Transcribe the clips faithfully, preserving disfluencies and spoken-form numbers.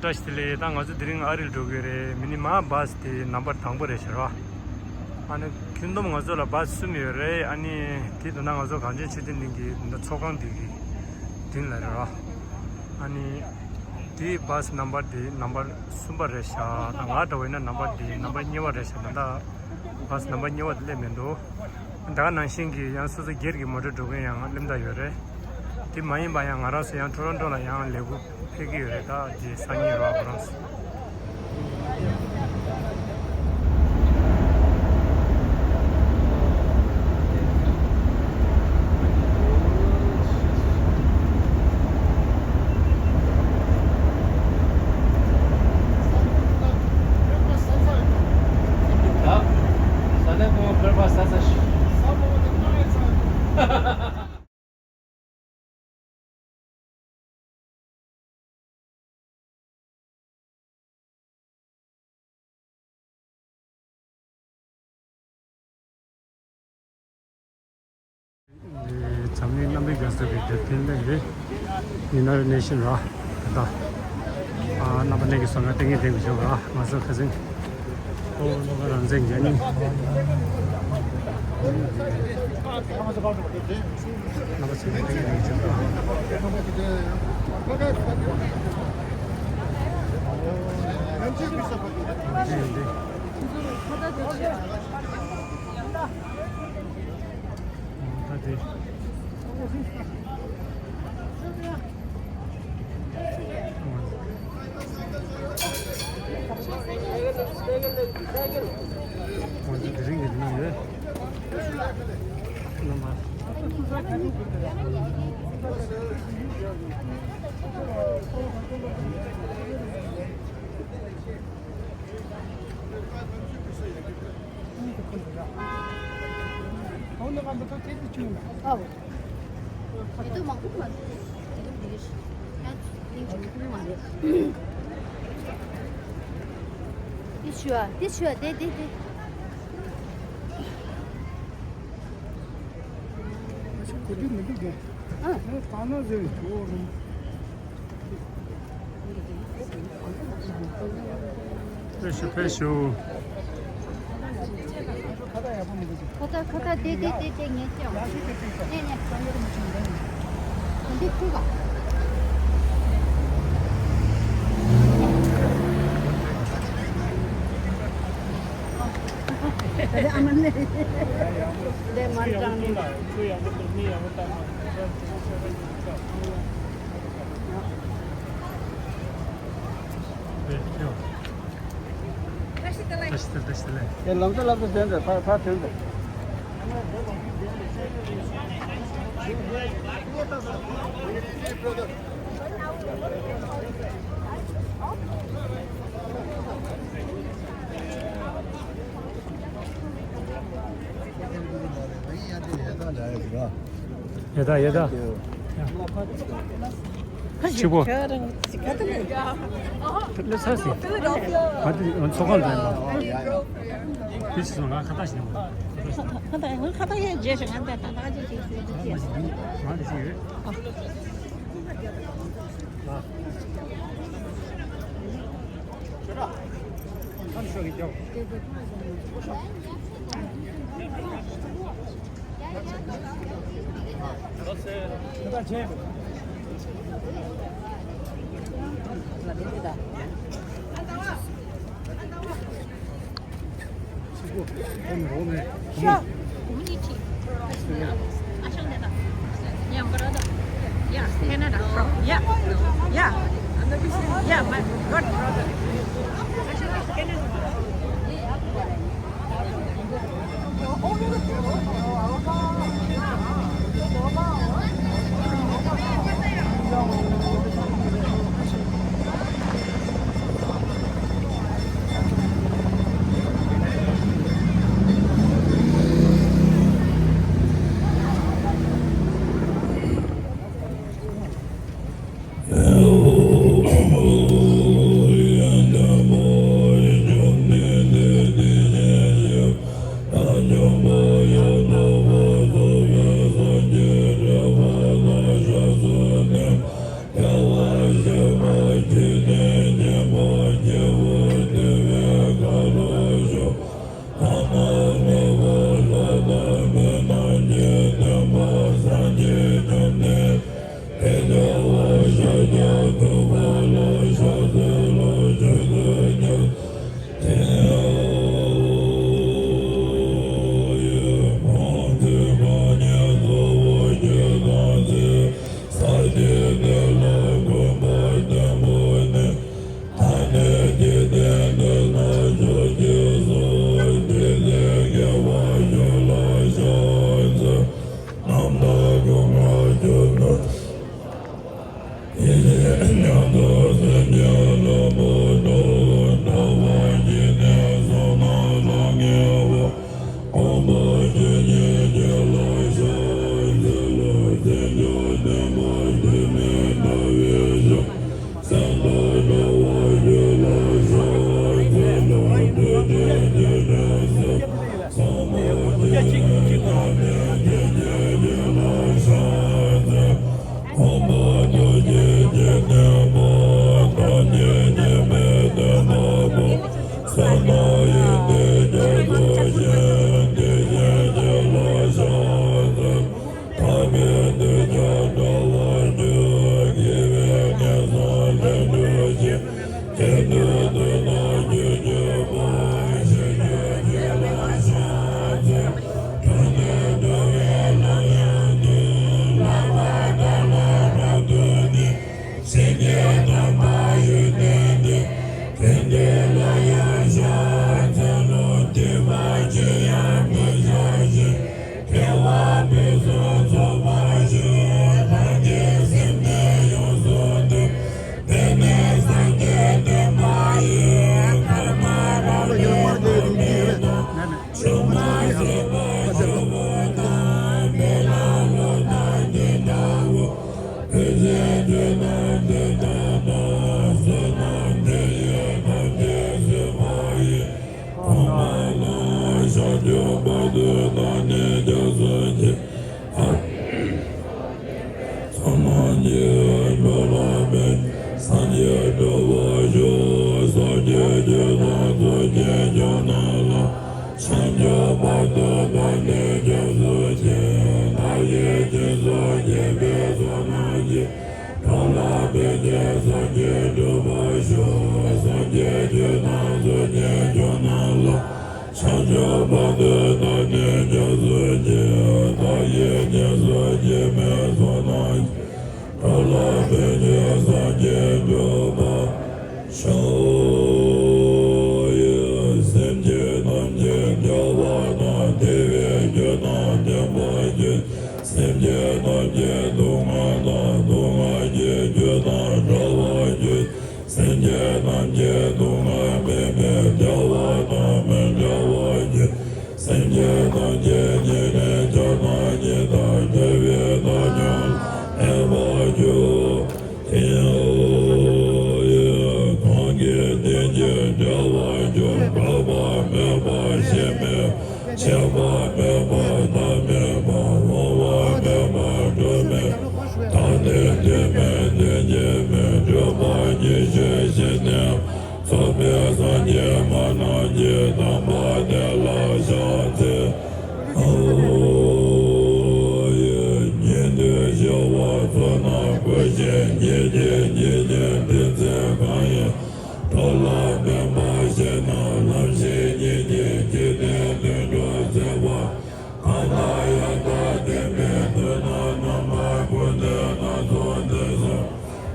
བཀྲ་ཤིས་བདེ་ལེགས། ད་ང་ཚོ་དེ་རིང་ཨ་རིར་འགྲོ་གི་རེད། མི་ནི་མ་བཱས་དེ་ནམ་བར་དང་པོ་རེད་ཤག་ར། ཨ་ནི་ཁྱོན་བསྡོམས་ང་ཚོ་ལ་བཱས་གསུམ་ཡོད་རེད། ཨ་ནི་དེ་དོན་ན་ང་ཚོ་གངས་ཅན་ཆོས་ལྡན་གླིང་གི་འདི་ཚོགས་ཁང་དེ་གི་མདུན་ལ་རེད་ར། ཨ་ནི་དེའི་བཱས་ནམ་བར་དེ་ནམ་བར་གསུམ་པ་རེད་ཤག་ད་ང་འདྲ་བོ་ཡིན་ན་ནམ་བར་དེ་ནམ་བར་གཉིས་པ་རེད་ཤག་ད་ལྟ་བཱས་ནམ་བར་གཉིས་པ་དེ་སླེབས་མི་འདུག་ད་ག་ནང་བཞིན་གྱི་ཡང་སོ་སོ་སྒེར་གྱི་མོ་ཊ་འགྲོ་མཁན་ཡང་སླེབས་བསྡད་ཡོད་རེད། དེ་མ་ཡིན་པ་ཡང་ང་རང་ཚོ་ཡང་ཊོ་རོན་ཊོ་ལ་ཡང་ལས་འགུལ་ཕེབས་ཀྱི་ཡོད་རེད། ད་དེ་སང་ཉིན་རོགས་ཁོ་རང་ཚོ། འཛམ་གླིང་རྣམ་པའི་རྒྱལ་ཚོགས་ཀྱི་འབྲེལ་མཐུད་ལས་རེད། ཡུ་ནའི་ཊེཌ་ནེ་ཤན་ར། ད་ལྟ་ཨ་རྣམ་པ་གནས་ཀྱི་བཟོ་ལྔ་ལྟས་ངན་ལྡན་དགོས་བྱུང་ར། ང་ཚོ་ཁ་སང་ཨོ་བློ་དགའ་རང་བཙན་རྒྱལ་གཉིས། རྣམ་པ་ཚོ་ལྟས་ངན་ལྡན་བྱུང་ར། ད་དེ། དེ་ཚོ་མང་པོ་མ་རེད། དེ་ཚོ་འདི་རེད། ཡང་གླིང་ཆུང་ཆུང་མ་རེད། དེ་ཆུ་ཨ། དེ་ཆུ་ཨ། དེ་དེ་དེ། ཨ། ཕེབས་ཤོག་ཕེབས་ཤོག་ཁ་ཏ་ཁ་ཏ་དེ་དེ་དེ་དེ་ངས་བྱས། ནས་ནས་གང་ཡོད་མི་བྱུང་། འདི་འདི་ཁུག་ག་དེ་ཨ་མ་ནས་དེ་མར་དྲངས་ནས། བཀྲ་ཤིས་བདེ་ལེགས། བཀྲ་ཤིས་བདེ་ལེགས། བཀྲ་ཤིས་བདེ་ལེགས། ལམ་སང་ལམ་སང་དོན་དུ་ཕར་ཕར་དོན་དུ། ཡ་ད་ཡ་ད། ཆིག་པོ། ལེ་ཚ་སི། ང་དེ་ཚོགས་ཁང་ལ་ཡིན་པ། དེ་ཚོ་ང་ཁ་བཏགས་ཤིག་ཡིན་པ། ཁ་བཏགས་ང་ཁ་བཏགས་ཡ་རྗེས་སུ་ང་ད་ད་ད་ཅི་ཅི་ཅི་ཅི། ང་དེ་ཅི་ཡོད། ཨ། ཁམས་ཤོག་གི་རྒྱབ། Sure. Community. Yeah, brother. Yeah, Canada. From, yeah. Yeah. Yeah, my god brother. Canada. དེ་དུས་དུས་ལ་རྒྱུ་རྒྱུ་མ་ཤེས་རྒྱུ་རྒྱུ་ལ་ཤ་ཚ། དྲང་དོན་འགྲོ་བའི་ལམ་ཡང་དུས་ལ་བ་དང་ལ་རབ་ཏུ་ནི། སེམས་ཀྱི་དམ་པ་ཡོན་ཏན་ཏེ། དེ་འདི་ལ་ཡང་ཤ་ཚ་ལོ། དེ་མ་ཅི་ཡང་མི་བྱ་ཞིང་། དེ་བ་དུས་སུ་ཚོགས་པ་ཞིག་ཐམས་ཅད་སེམས་ནི་ཡོངས་སུ་འདུལ། དེ་ནས་སངས་རྒྱས་བསྟན་པ་ཡི། ཐ་མ་རང་ལས་ཐོབ་པའི་དོན། ཆུང་མ་བཟོད་པ་ཆུ་བོ་དང་། མི་ལ་ལོ་དང་དེ་འདྲ་བོ། དེ་ཚེ་དུས་རྣམས་དེ་ལྟ་ན། བསོད་ནམས་དེ་ཡིས་ཐམས་ཅད་གཟིགས་པ་ཡི། གོང་མ་ལ་ཞབས་ཀྱུ་བར་དུ་བདག་ནི་སྐྱབས་སུ་མཆི། ཐམས་ཅད་འགྲོ་ལ་ཕན། སངས་རྒྱས་འགྲོ་བར་ཤོག་སངས་རྒྱས་ཀྱི་ལམ་སངས་རྒྱས་ཀྱི་ནང་ལ། བྱང་ཆུབ་བར་དུ་བདག་ནི་སྐྱབས་སུ་མཆི། བདག་གིས་སྦྱིན་སོགས་བགྱིས་པའི་བསོད་ནམས་ཀྱིས། འགྲོ་ལ་ཕན་ཕྱིར་སངས་རྒྱས་འགྲུབ་པར་ཤོག་སངས་རྒྱས་ཀྱི་ལམ་སངས་རྒྱས་ཀྱི་ནང་ལ། བྱང་ཆུབ་བར་དུ་བདག་ནི་སྐྱབས་སུ་མཆི། བདག་གིས་སྦྱིན་སོགས་བགྱིས་པའི་བསོད་ནམས་ཀྱིས། འགྲོ་ལ་ཕན་ཕྱིར་སངས་རྒྱས་འགྲུབ་པར་ཤོག་སེམས་ཅན་ཐམས་ཅད་བདེ་བ་དང་བདེ་བའི་རྒྱུ་དང་ལྡན་པར་གྱུར། སེམས་ཅན་ཐམས་ཅད་སྡུག་བསྔལ་དང་སྡུག་བསྔལ་གྱི་རྒྱུ་དང་བྲལ་བར་གྱུར། སེམས་ཅན་ཐམས་ཅད་སྡུག་བསྔལ་མེད་པའི་བདེ་བ་དང་མི་འབྲལ་བར་གྱུར། སེམས་ཅན་ཐམས་ཅད་ཉེ་རིང་ཆགས་སྡང་གཉིས་དང་བྲལ་བའི་བདག་ཉིད་ལ་ཕན་པར་གྱུར། དེ་ཡང་གང་གིས་བསྟེན་ཅིང་བདེ་བར་གྱུར། འགག་པ་མེད་པ་ཞེན་མེད་པ། ཆད་པ་མེད་པ་མཐའ་མེད་པ། འོང་བ་མེད་པ་འགྲོ་མེད་པ། བདག་ནི་དོན་མེད་དོན་གྱི་མེད། སྤྲོས་པ་ཉེར་ཞི་ཞི་གནས་པ། རྫོགས་པའི་སངས་རྒྱས་སྨྲ་ལམ་གྱི་དམ་པ་དེ་ལ་ཕྱག་འཚལ་ལོ། ཉན་ཐོས་བྱེ་བ་ཚོགས་རྣམས་བསྐོར་ཞིང་། མཉེས་ཀྱིས་མཉེས་ཀྱིས་ཏིང་འཛིན་གང་ཡིན། འགྲོ་ལ་ཕན་པ་བཞི་རྣམས་ལམ་ཞིག་ཉིད་ཀྱིས། འཇིག་རྟེན་དུད་འགྲོ་སྲིད་པ་གང་དང་ཡང་དག་ལྡན་པའི་དོན་དམ་རྣམ་པར་ཀུན་བཏུས་སྣ་ཚོགས་འདི་གསུམ།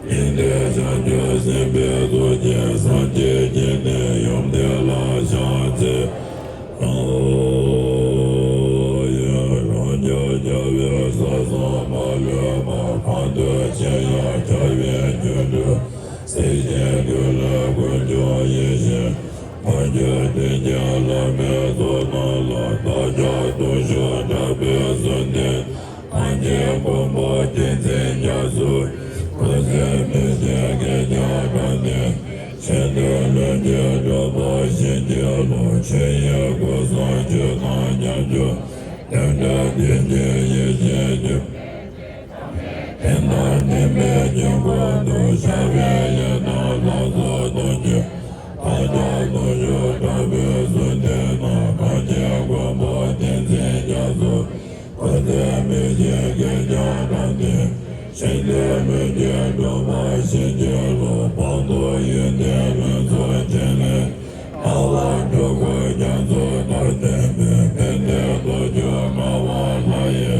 ཉན་ཐོས་བྱང་ཆུབ་སེམས་དཔའི་ཚོགས་ཀྱིས། སངས་རྒྱས་ཀྱི་གནས་ཡུམ་དེ་ལ་ཕྱག་འཚལ་ལོ། རང་རྒྱུད་རྒྱལ་བའི་ས་གསུམ་མ་ལུས་པ། གང་དུ་ཕྱིན་ཡང་རྒྱལ་བའི་རྒྱུར་གྲོལ། སྲིད་ཞིའི་རྒྱུ་ལས་ཀུན་འབྱུང་ཡེ་ཤེས། མ་གྱུར་དོན་ཆེན་བླ་མའི་ཚོགས་རྣམས་ལ། བདག་ཅག་གདུང་ཤུགས་དྲག་པོས་གསོལ་འདེབས། གང་ཕྱིར་མགོན་པོ་བསྟན་འཛིན་རྒྱ་མཚོ་ཡི། སྐུ་ཚེ་མི་ཤིགས་བསྐལ་བརྒྱར་བསྐལ་ནས། ཆེས་མཐོའི་ལྷུན་གྱིས་གྲུབ་པར་བྱིན་གྱིས་རློབས། ཆོས་ཉིད་སྐུ་གསུམ་ཆོས་དང་མཉམ་སྦྱོར། དོན་དམ་དོན་གཅིག་ཡེ་ཤེས་ཀྱི། དེ་དང་ལྡན་པའི་དཀྱིལ་འཁོར་དུ། ཤར་བའི་ཡུལ་དང་ལྷ་ཚོགས་སྟོང་གིས། བདག་ཅག་གདུང་ཤུགས་དྲག་པོས་གསོལ་འདེབས་ན། གང་ཕྱིར་མགོན་པོ་བསྟན་འཛིན་རྒྱ་མཚོ་ཡི། སྐུ་ཚེ་མི་ཤིགས་བསྐལ་བརྒྱར་བསྐལ་ནས། ཆེས་མཐོའི་ལྷུན་གྱིས་གྲུབ་པར་བྱིན་གྱིས་རློབས། སྤངས་རྟོགས་ཡོན་ཏན་ལྷུན་གསུམ་འཕྲིན་ལས། ལྟ་བ་སྤྲུལ་སྐུ་རྒྱ་མཚོ་ལྟར་བརྟན་པའི། ཕན་བདེའི་སྟོབས་བཅུ་མངའ་བ་ལྷ་ཡི།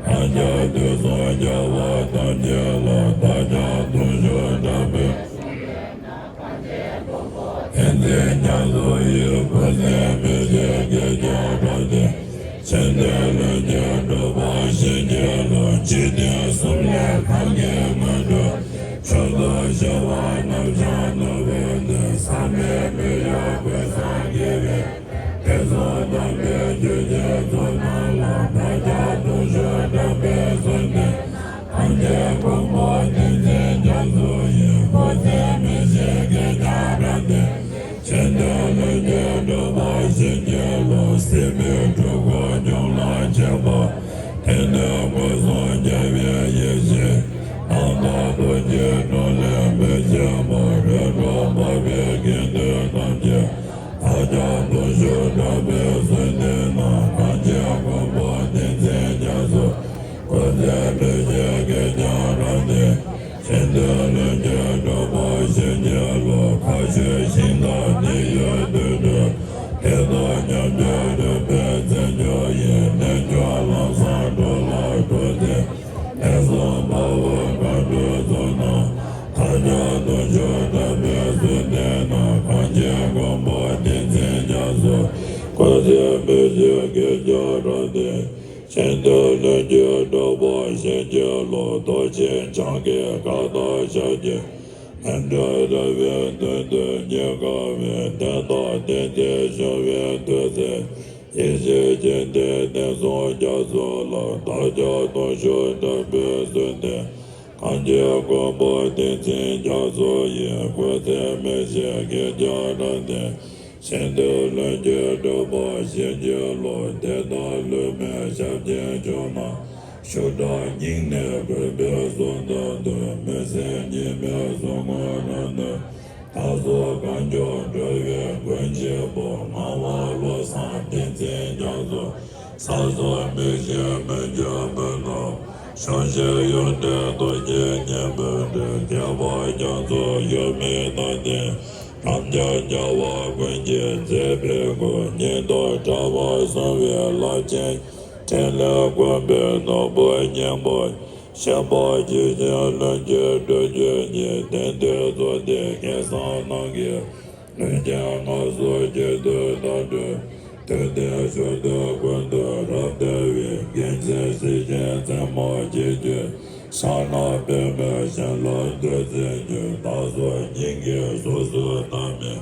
ལྷ་སྐྱབས་དུས་གསུམ་རྒྱལ་བ་ཐམས་ཅད་ལ། བདག་ཅག་གདུང་ཤུགས་དྲག་པོས། བསྟན་འཛིན་རྒྱ་མཚོ་ཡི། སྐུ་ཚེ་མི་ཤིགས་བསྐལ་བརྒྱར་བསྐལ་ནས། ཆེས་མཐོའི་ལྷུན་གྱིས་གྲུབ་པར་བྱིན་གྱིས་རློབས། འཇིག་རྟེན་གསུམ་ལས་གང་གིས་མ་གྲུབ། མཆོག་ཏུ་གཞོལ་བ་རྣམ་བཞག་ནོར་བུ་འདི། བསམ་པའི་མི་ཡུལ་ཀུན་བཟང་དགེ་བའི། དེ་གསུམ་དམ་པའི་ཆོས་ཀྱི་གཙུག་ན་ལ། བདག་ཅག་གདུང་ཤུགས་དྲག་པོས་གསོལ་འདེབས། གང་ཕྱིར་མགོན་པོ་བསྟན་འཛིན་རྒྱ་མཚོ་ཡི། སྐུ་ཚེ་མི་ཤིགས་བསྐལ་བརྒྱར་བསྐལ་ནས། ཆེས་མཐོའི་ལྷུན་གྱིས་གྲུབ་པར་བྱིན་གྱིས་རློབས། སྲིད་པའི་འཁྲུལ་འཁོར་སྐྱོབ་ལ་མཆིས་པ། དེ་ནི་སྐུ་གསུམ་རྒྱལ་བའི་ཡེ་ཤེས། སྣང་མཐའ་རྡོ་རྗེའི་གྲོང་ལས་མི་ཕྱེད་པ། རིམ་གྲོ་འབར་བའི་དགེ་འདུན་ཐམས་ཅད། བདག་ཅག་གདུང་ཤུགས་དྲག་པོས་གསོལ་འདེབས་ན། གང་ཕྱིར་མགོན་པོ་བསྟན་འཛིན་རྒྱ་མཚོ། སྐུ་ཚེ་མི་ཤིགས་བསྐལ་བརྒྱར་བསྐལ་ནས། ཆེས་མཐོའི་ལྷུན་གྱིས་གྲུབ་པར་བྱིན་གྱིས་རློབས། ཁ་ཆོས་ཤིང་རྟ་འདི་ཡོད་དུས་འགྲོ། དེ་དག་མཉམ་སྤྱོད་རོལ་པའི་རྩེ་འཇོ་ཡི། ལས་མཆོག་ལམ་བཟང་འགྲོ་ལ་འགྲོ་ཚེ། ལས་བཟང་དཔའ་བོ་མཁའ་འགྲོའི་ཚོགས་རྣམས། ཐབས་མཆོག་ཐུགས་མཆོག་དགྲ་བོའི་གཟུགས་བསྟན་ན། གངས་ཅན་མགོན་པོ་བསྟན་འཛིན་རྒྱ་མཚོ། འཁོར་ཚེ་མི་ཤིགས་གེགས་བརྒྱ་རབ་བརྟན། གཞན་དོན་ལྷུན་གྱིས་གྲུབ་པ་བཞིན་གྱི་བློ། རྡོ་རྗེ་འཆང་གི་བཀའ་དང་ཞབས་ཀྱི། མཎྜལ་རབ་བའི་མདུན་དུ་ཉེར་དགའ་བའི། བསྟན་དང་བསྟན་འཛིན་བྱུང་བའི་མཐུ་རྩལ། ཡེ་ཤེས་སྤྱན་ལྡན་བསྟན་སྲུང་རྒྱ་མཚོ་ལ། བདག་ཀྱང་ཐུགས་མཆོག་དགྲ་བོའི་གཟུགས་བསྟན། གངས་ཅན་མགོན་པོ་བསྟན་འཛིན་རྒྱ་མཚོ་ཡི། འཁོར་ཚེ་མི་ཤིགས་གེགས་བརྒྱ་རབ་བརྟན། གཞན་དོན་ལྷུན་གྱིས་གྲུབ་པ་བཞིན་གྱི་བློ། དེ་དག་ལུས་མེད་ཞབས་ཀྱིས་བཅུག་ན། ཤུགས་དྲག་སྙིང་ནས་བུས་པའི་གཟུགས་མདོག་ཏུ། མི་ཟད་ཉི་མའི་གཟུགས་ངོར་རབ་ནོན། ད་སོགས་གང་བྱུང་འགྲོ་བའི་མགོན་ཆེན་པོ། ངག་དབང་བློ་བཟང་བསྟན་འཛིན་རྒྱ་མཚོ། ས་སོགས་མི་ཤིགས་མི་འགྱུར་མི་ནོར། བྱང་ཆུབ་ཡོན་ཏན་རྡོ་རྗེ་སྙིང་པོའི་སྒྲས། རྒྱལ་བ་རྒྱ་མཚོ་ཡབ་མེས་དང་ལྡན། རབ་འབྱམས་རྒྱལ་བ་ཀུན་གྱི་མཛད་པའི་སྐུ། ཉིད་དུ་གྲགས་པ་གསང་བའི་རླབས་ཆེན། ཕྲིན་ལས་མགོན་པོའི་ནོར་བུ་སྙིང་པོ། ཞེན་པ་ཇི་བཞིན་ལྷུན་གྱིས་གྲུབ་གྱུར་ཅིག་དེང་འདིར་རྫོགས་ཏེ་སྐལ་བཟང་རྣམས་ཀྱི། ལུས་ཅན་ངལ་གསོ་གྱུར་ཏེ་བདག་འགྲོ། དུས་མཐའི་ཞུ་འདོད་ཀུན་ཏུ་རབ་བདེ་བའི། མགོན་ཆེན་གཟི་བརྗིད་རྩེ་མོ་རྗེ་ཁྱོད། ཕྱག་ན་པདྨོ་བཞད་ལ་བདུད་རྩིས་གོས། བདག་སོགས་སྙིང་གའི་གཟུགས་སུ་བལྟ་མི།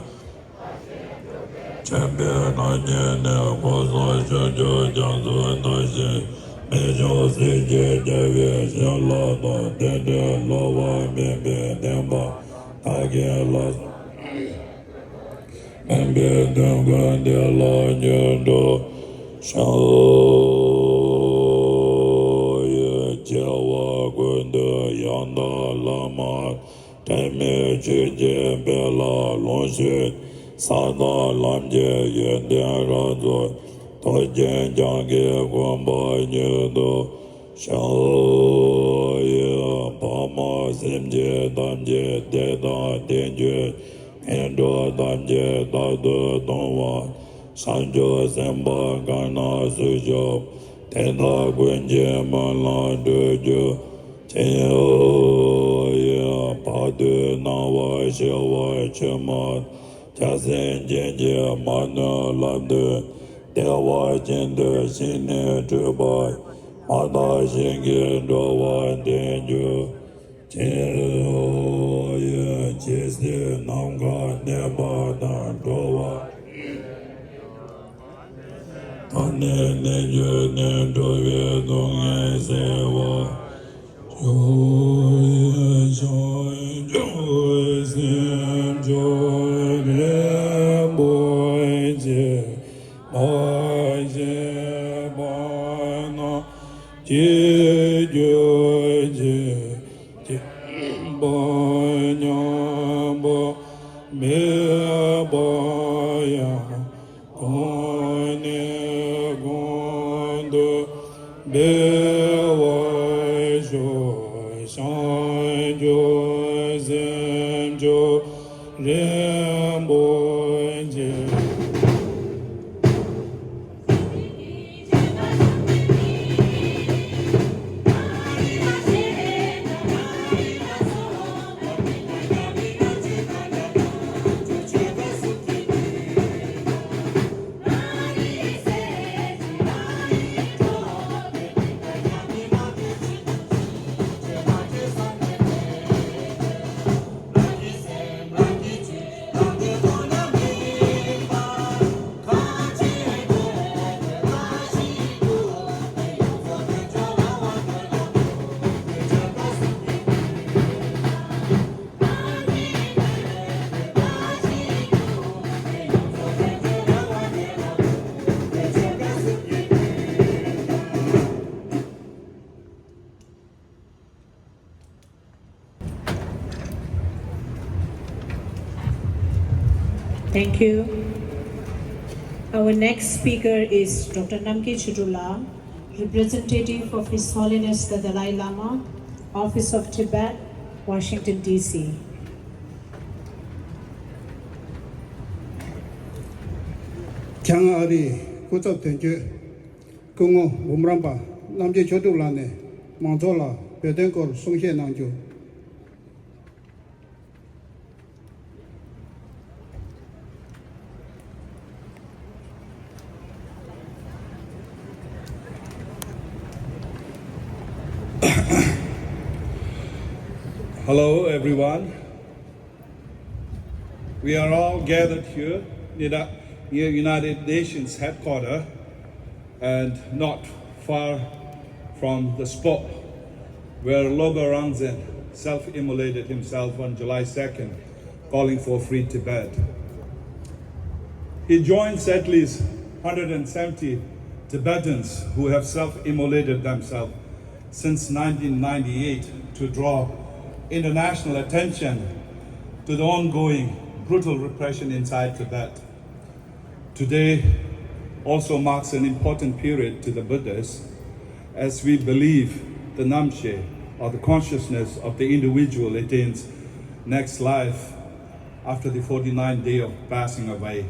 མཁྱེན་པའི་རྣམ་གཉིས་ནས། འཁོར་གསུམ་ཕྱོགས་བཅུར་རྒྱ་མཚོ་ལྟ་ཞིང་། རྨད་བྱུང་གཟི་བརྗིད་རྒྱལ་བའི་ཞིང་ལ་བལྟ། དེ་འདྲའི་བསླུ་བ་མེད་པའི་བདེན་པ། བདག་གི་ལག། སྨོན་པའི་དོན་ཀུན་དེ་ལ་མྱུར་འགྲུབ་ཤོག། ཡ། སྐྱེ་བ་ཀུན་ཏུ་ཡང་དག་བླ་མ། དྲན་མེད་ཆོས་ཀྱི་དཔལ་ལ་ལོངས་སྤྱོད། ས་དང་ལམ་གྱི་ཡོན་ཏན་རབ་རྫོགས། རྡོ་རྗེ་འཆང་གི་གོ་འཕང་མྱུར་ཐོབ་ཤོག། ཡ། ཕ་མ་སེམས་ཅན་ཐམས་ཅད་བདེ་དང་ལྡན་གྱུར། ངན་འགྲོ་ཐམས་ཅད་རྟག་ཏུ་སྟོངས་པ། བྱང་ཆུབ་སེམས་དཔའ་གང་རྣམས་སུ་ཞུགས། དེ་དག་ཀུན་གྱི་སྨོན་ལམ་འགྲུབ་གྱུར་ཅིག། ཡ། བར་དོའི་སྣང་བ་ཤར་བ་ཆོས་མ། བྱང་སེམས་ཅན་གྱི་མ་ནོར་ལམ་སྟོན། བདེ་བ་ཅན་དུ་ཞིང་ནས་སྤྲུལ་པ། མ་དག་ཞིང་གི་འགྲོ་བ་འདྲེན་གྱུར་ཅིག། ཇི་སྲིད་ནམ་མཁའ་གནས་པ་དང་། འགྲོ་བ་དང་ནི་གནས་གྱུར་ནས། འགྲོ་བའི་སྡུག་བསྔལ་སེལ་བ། བྱང་ཆུབ་སེམས་མཆོག་རིན་པོ་ཆེ། མ་སྐྱེས་པ་རྣམས་སྐྱེ་གྱུར་ཅིག། སྐྱེས་པ་ཉམས་པ་མེད་པ་ཡང་། གོང་ནས་གོང་དུ་འཕེལ་བར་ཤོག། བྱང་ཆུབ་སེམས་མཆོག་རིན་པོ་ཆེ། Thank you. Our next speaker is Doctor Namgay Chudrula, representative of His Holiness the Dalai Lama, Office of Tibet, Washington, D C. བྱང་ཨ་རིའི་སྐུ་ཚབ་དོན་གཅོད་སྐུ་ངོ་འབུམ་རམས་པ་རྣམ་རྒྱལ་ཆོས་གྲུབ་ལགས་ནས་མང་ཚོགས་ལ་བོད་དོན་སྐོར་གསུང་བཤད་གནང་རྒྱུ། Hello, everyone. We are all gathered here near the near United Nations headquarters and not far from the spot where Logar Rangzen self-immolated himself on July second, calling for free Tibet. He joins at least hundred and seventy Tibetans who have self-immolated themselves since nineteen ninety-eight to draw international attention to the ongoing brutal repression inside Tibet. Today also marks an important period to the Buddhists, as we believe the Namshe, or the consciousness of the individual, attains next life after the forty-ninth day of passing away.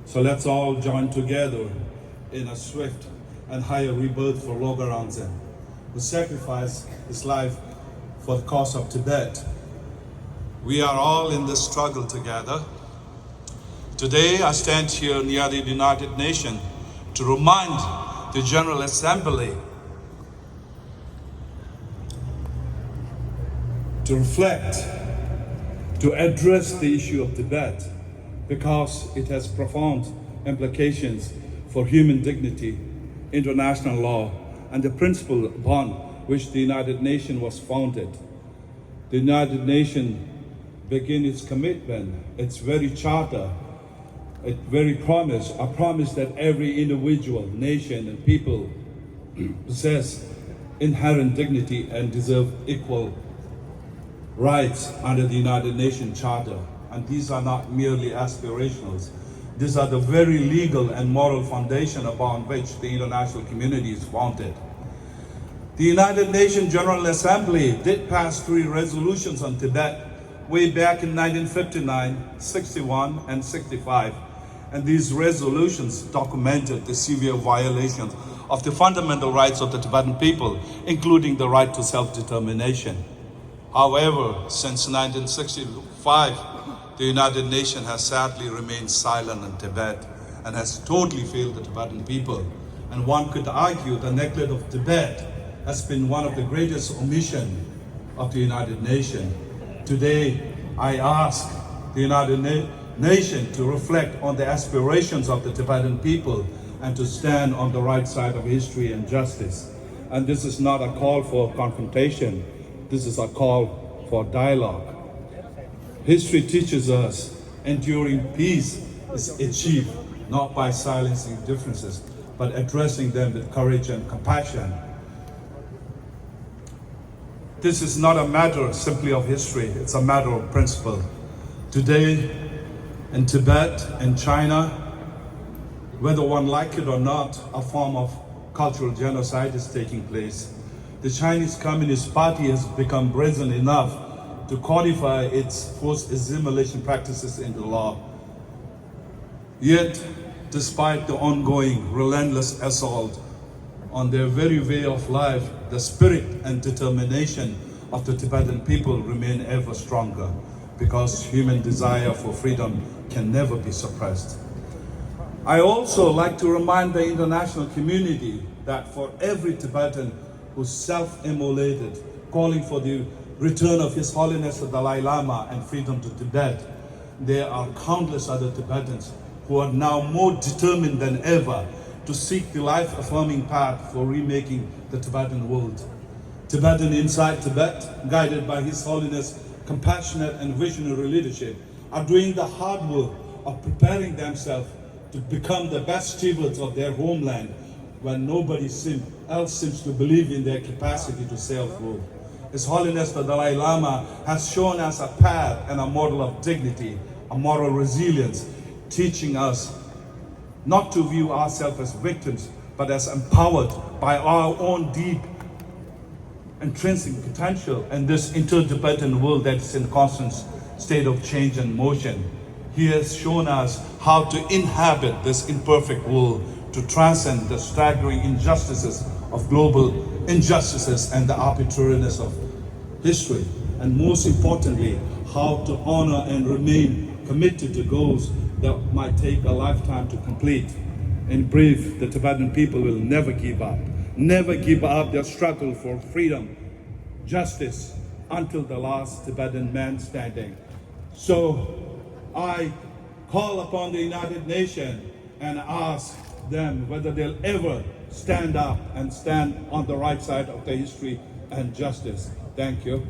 So let's all join together in a swift and higher rebirth for Logar Rangzen, who sacrificed his life for the cause of Tibet. We are all in this struggle together. Today, I stand here near the United Nations to remind the General Assembly to reflect, to address the issue of Tibet, because it has profound implications for human dignity, international law, and the principle upon which the United Nations was founded. The United Nations began its commitment, its very charter, its very promise, a promise that every individual, nation, and people possess inherent dignity and deserve equal rights under the United Nations Charter. And these are not merely aspirationals. These are the very legal and moral foundation upon which the international community is founded. The United Nations General Assembly did pass three resolutions on Tibet way back in nineteen fifty-nine, sixty-one, and sixty-five, and these resolutions documented the severe violations of the fundamental rights of the Tibetan people, including the right to self-determination. However, since nineteen sixty-five, the United Nations has sadly remained silent on Tibet and has totally failed the Tibetan people. And one could argue the neglect of Tibet has been one of the greatest omission of the United Nations. Today, I ask the United Na- Nations to reflect on the aspirations of the Tibetan people and to stand on the right side of history and justice. And this is not a call for confrontation. This is a call for dialogue. History teaches us enduring peace is achieved not by silencing differences, but addressing them with courage and compassion. This is not a matter simply of history, it's a matter of principle. Today, in Tibet, in China, whether one like it or not, a form of cultural genocide is taking place. The Chinese Communist Party has become brazen enough to codify its forced assimilation practices into law. Yet, despite the ongoing relentless assault on their very way of life, the spirit and determination of the Tibetan people remain ever stronger, because human desire for freedom can never be suppressed. I also like to remind the international community that for every Tibetan who self-immolated, calling for the return of His Holiness the Dalai Lama and freedom to Tibet, there are countless other Tibetans who are now more determined than ever to seek the life-affirming path for remaking the Tibetan world. Tibetans inside Tibet, guided by His Holiness' compassionate and visionary leadership, are doing the hard work of preparing themselves to become the best stewards of their homeland when nobody seem, else seems to believe in their capacity to self-rule. His Holiness the Dalai Lama has shown us a path and a model of dignity, a moral resilience, teaching us not to view ourselves as victims, but as empowered by our own deep intrinsic potential in this interdependent world that is in constant state of change and motion. He has shown us how to inhabit this imperfect world, to transcend the staggering injustices of global injustices and the arbitrariness of history, and most importantly, how to honor and remain committed to goals that might take a lifetime to complete. In brief, the Tibetan people will never give up, never give up their struggle for freedom, justice, until the last Tibetan man standing. So I call upon the United Nations and ask them whether they'll ever stand up and stand on the right side of the history and justice. Thank you.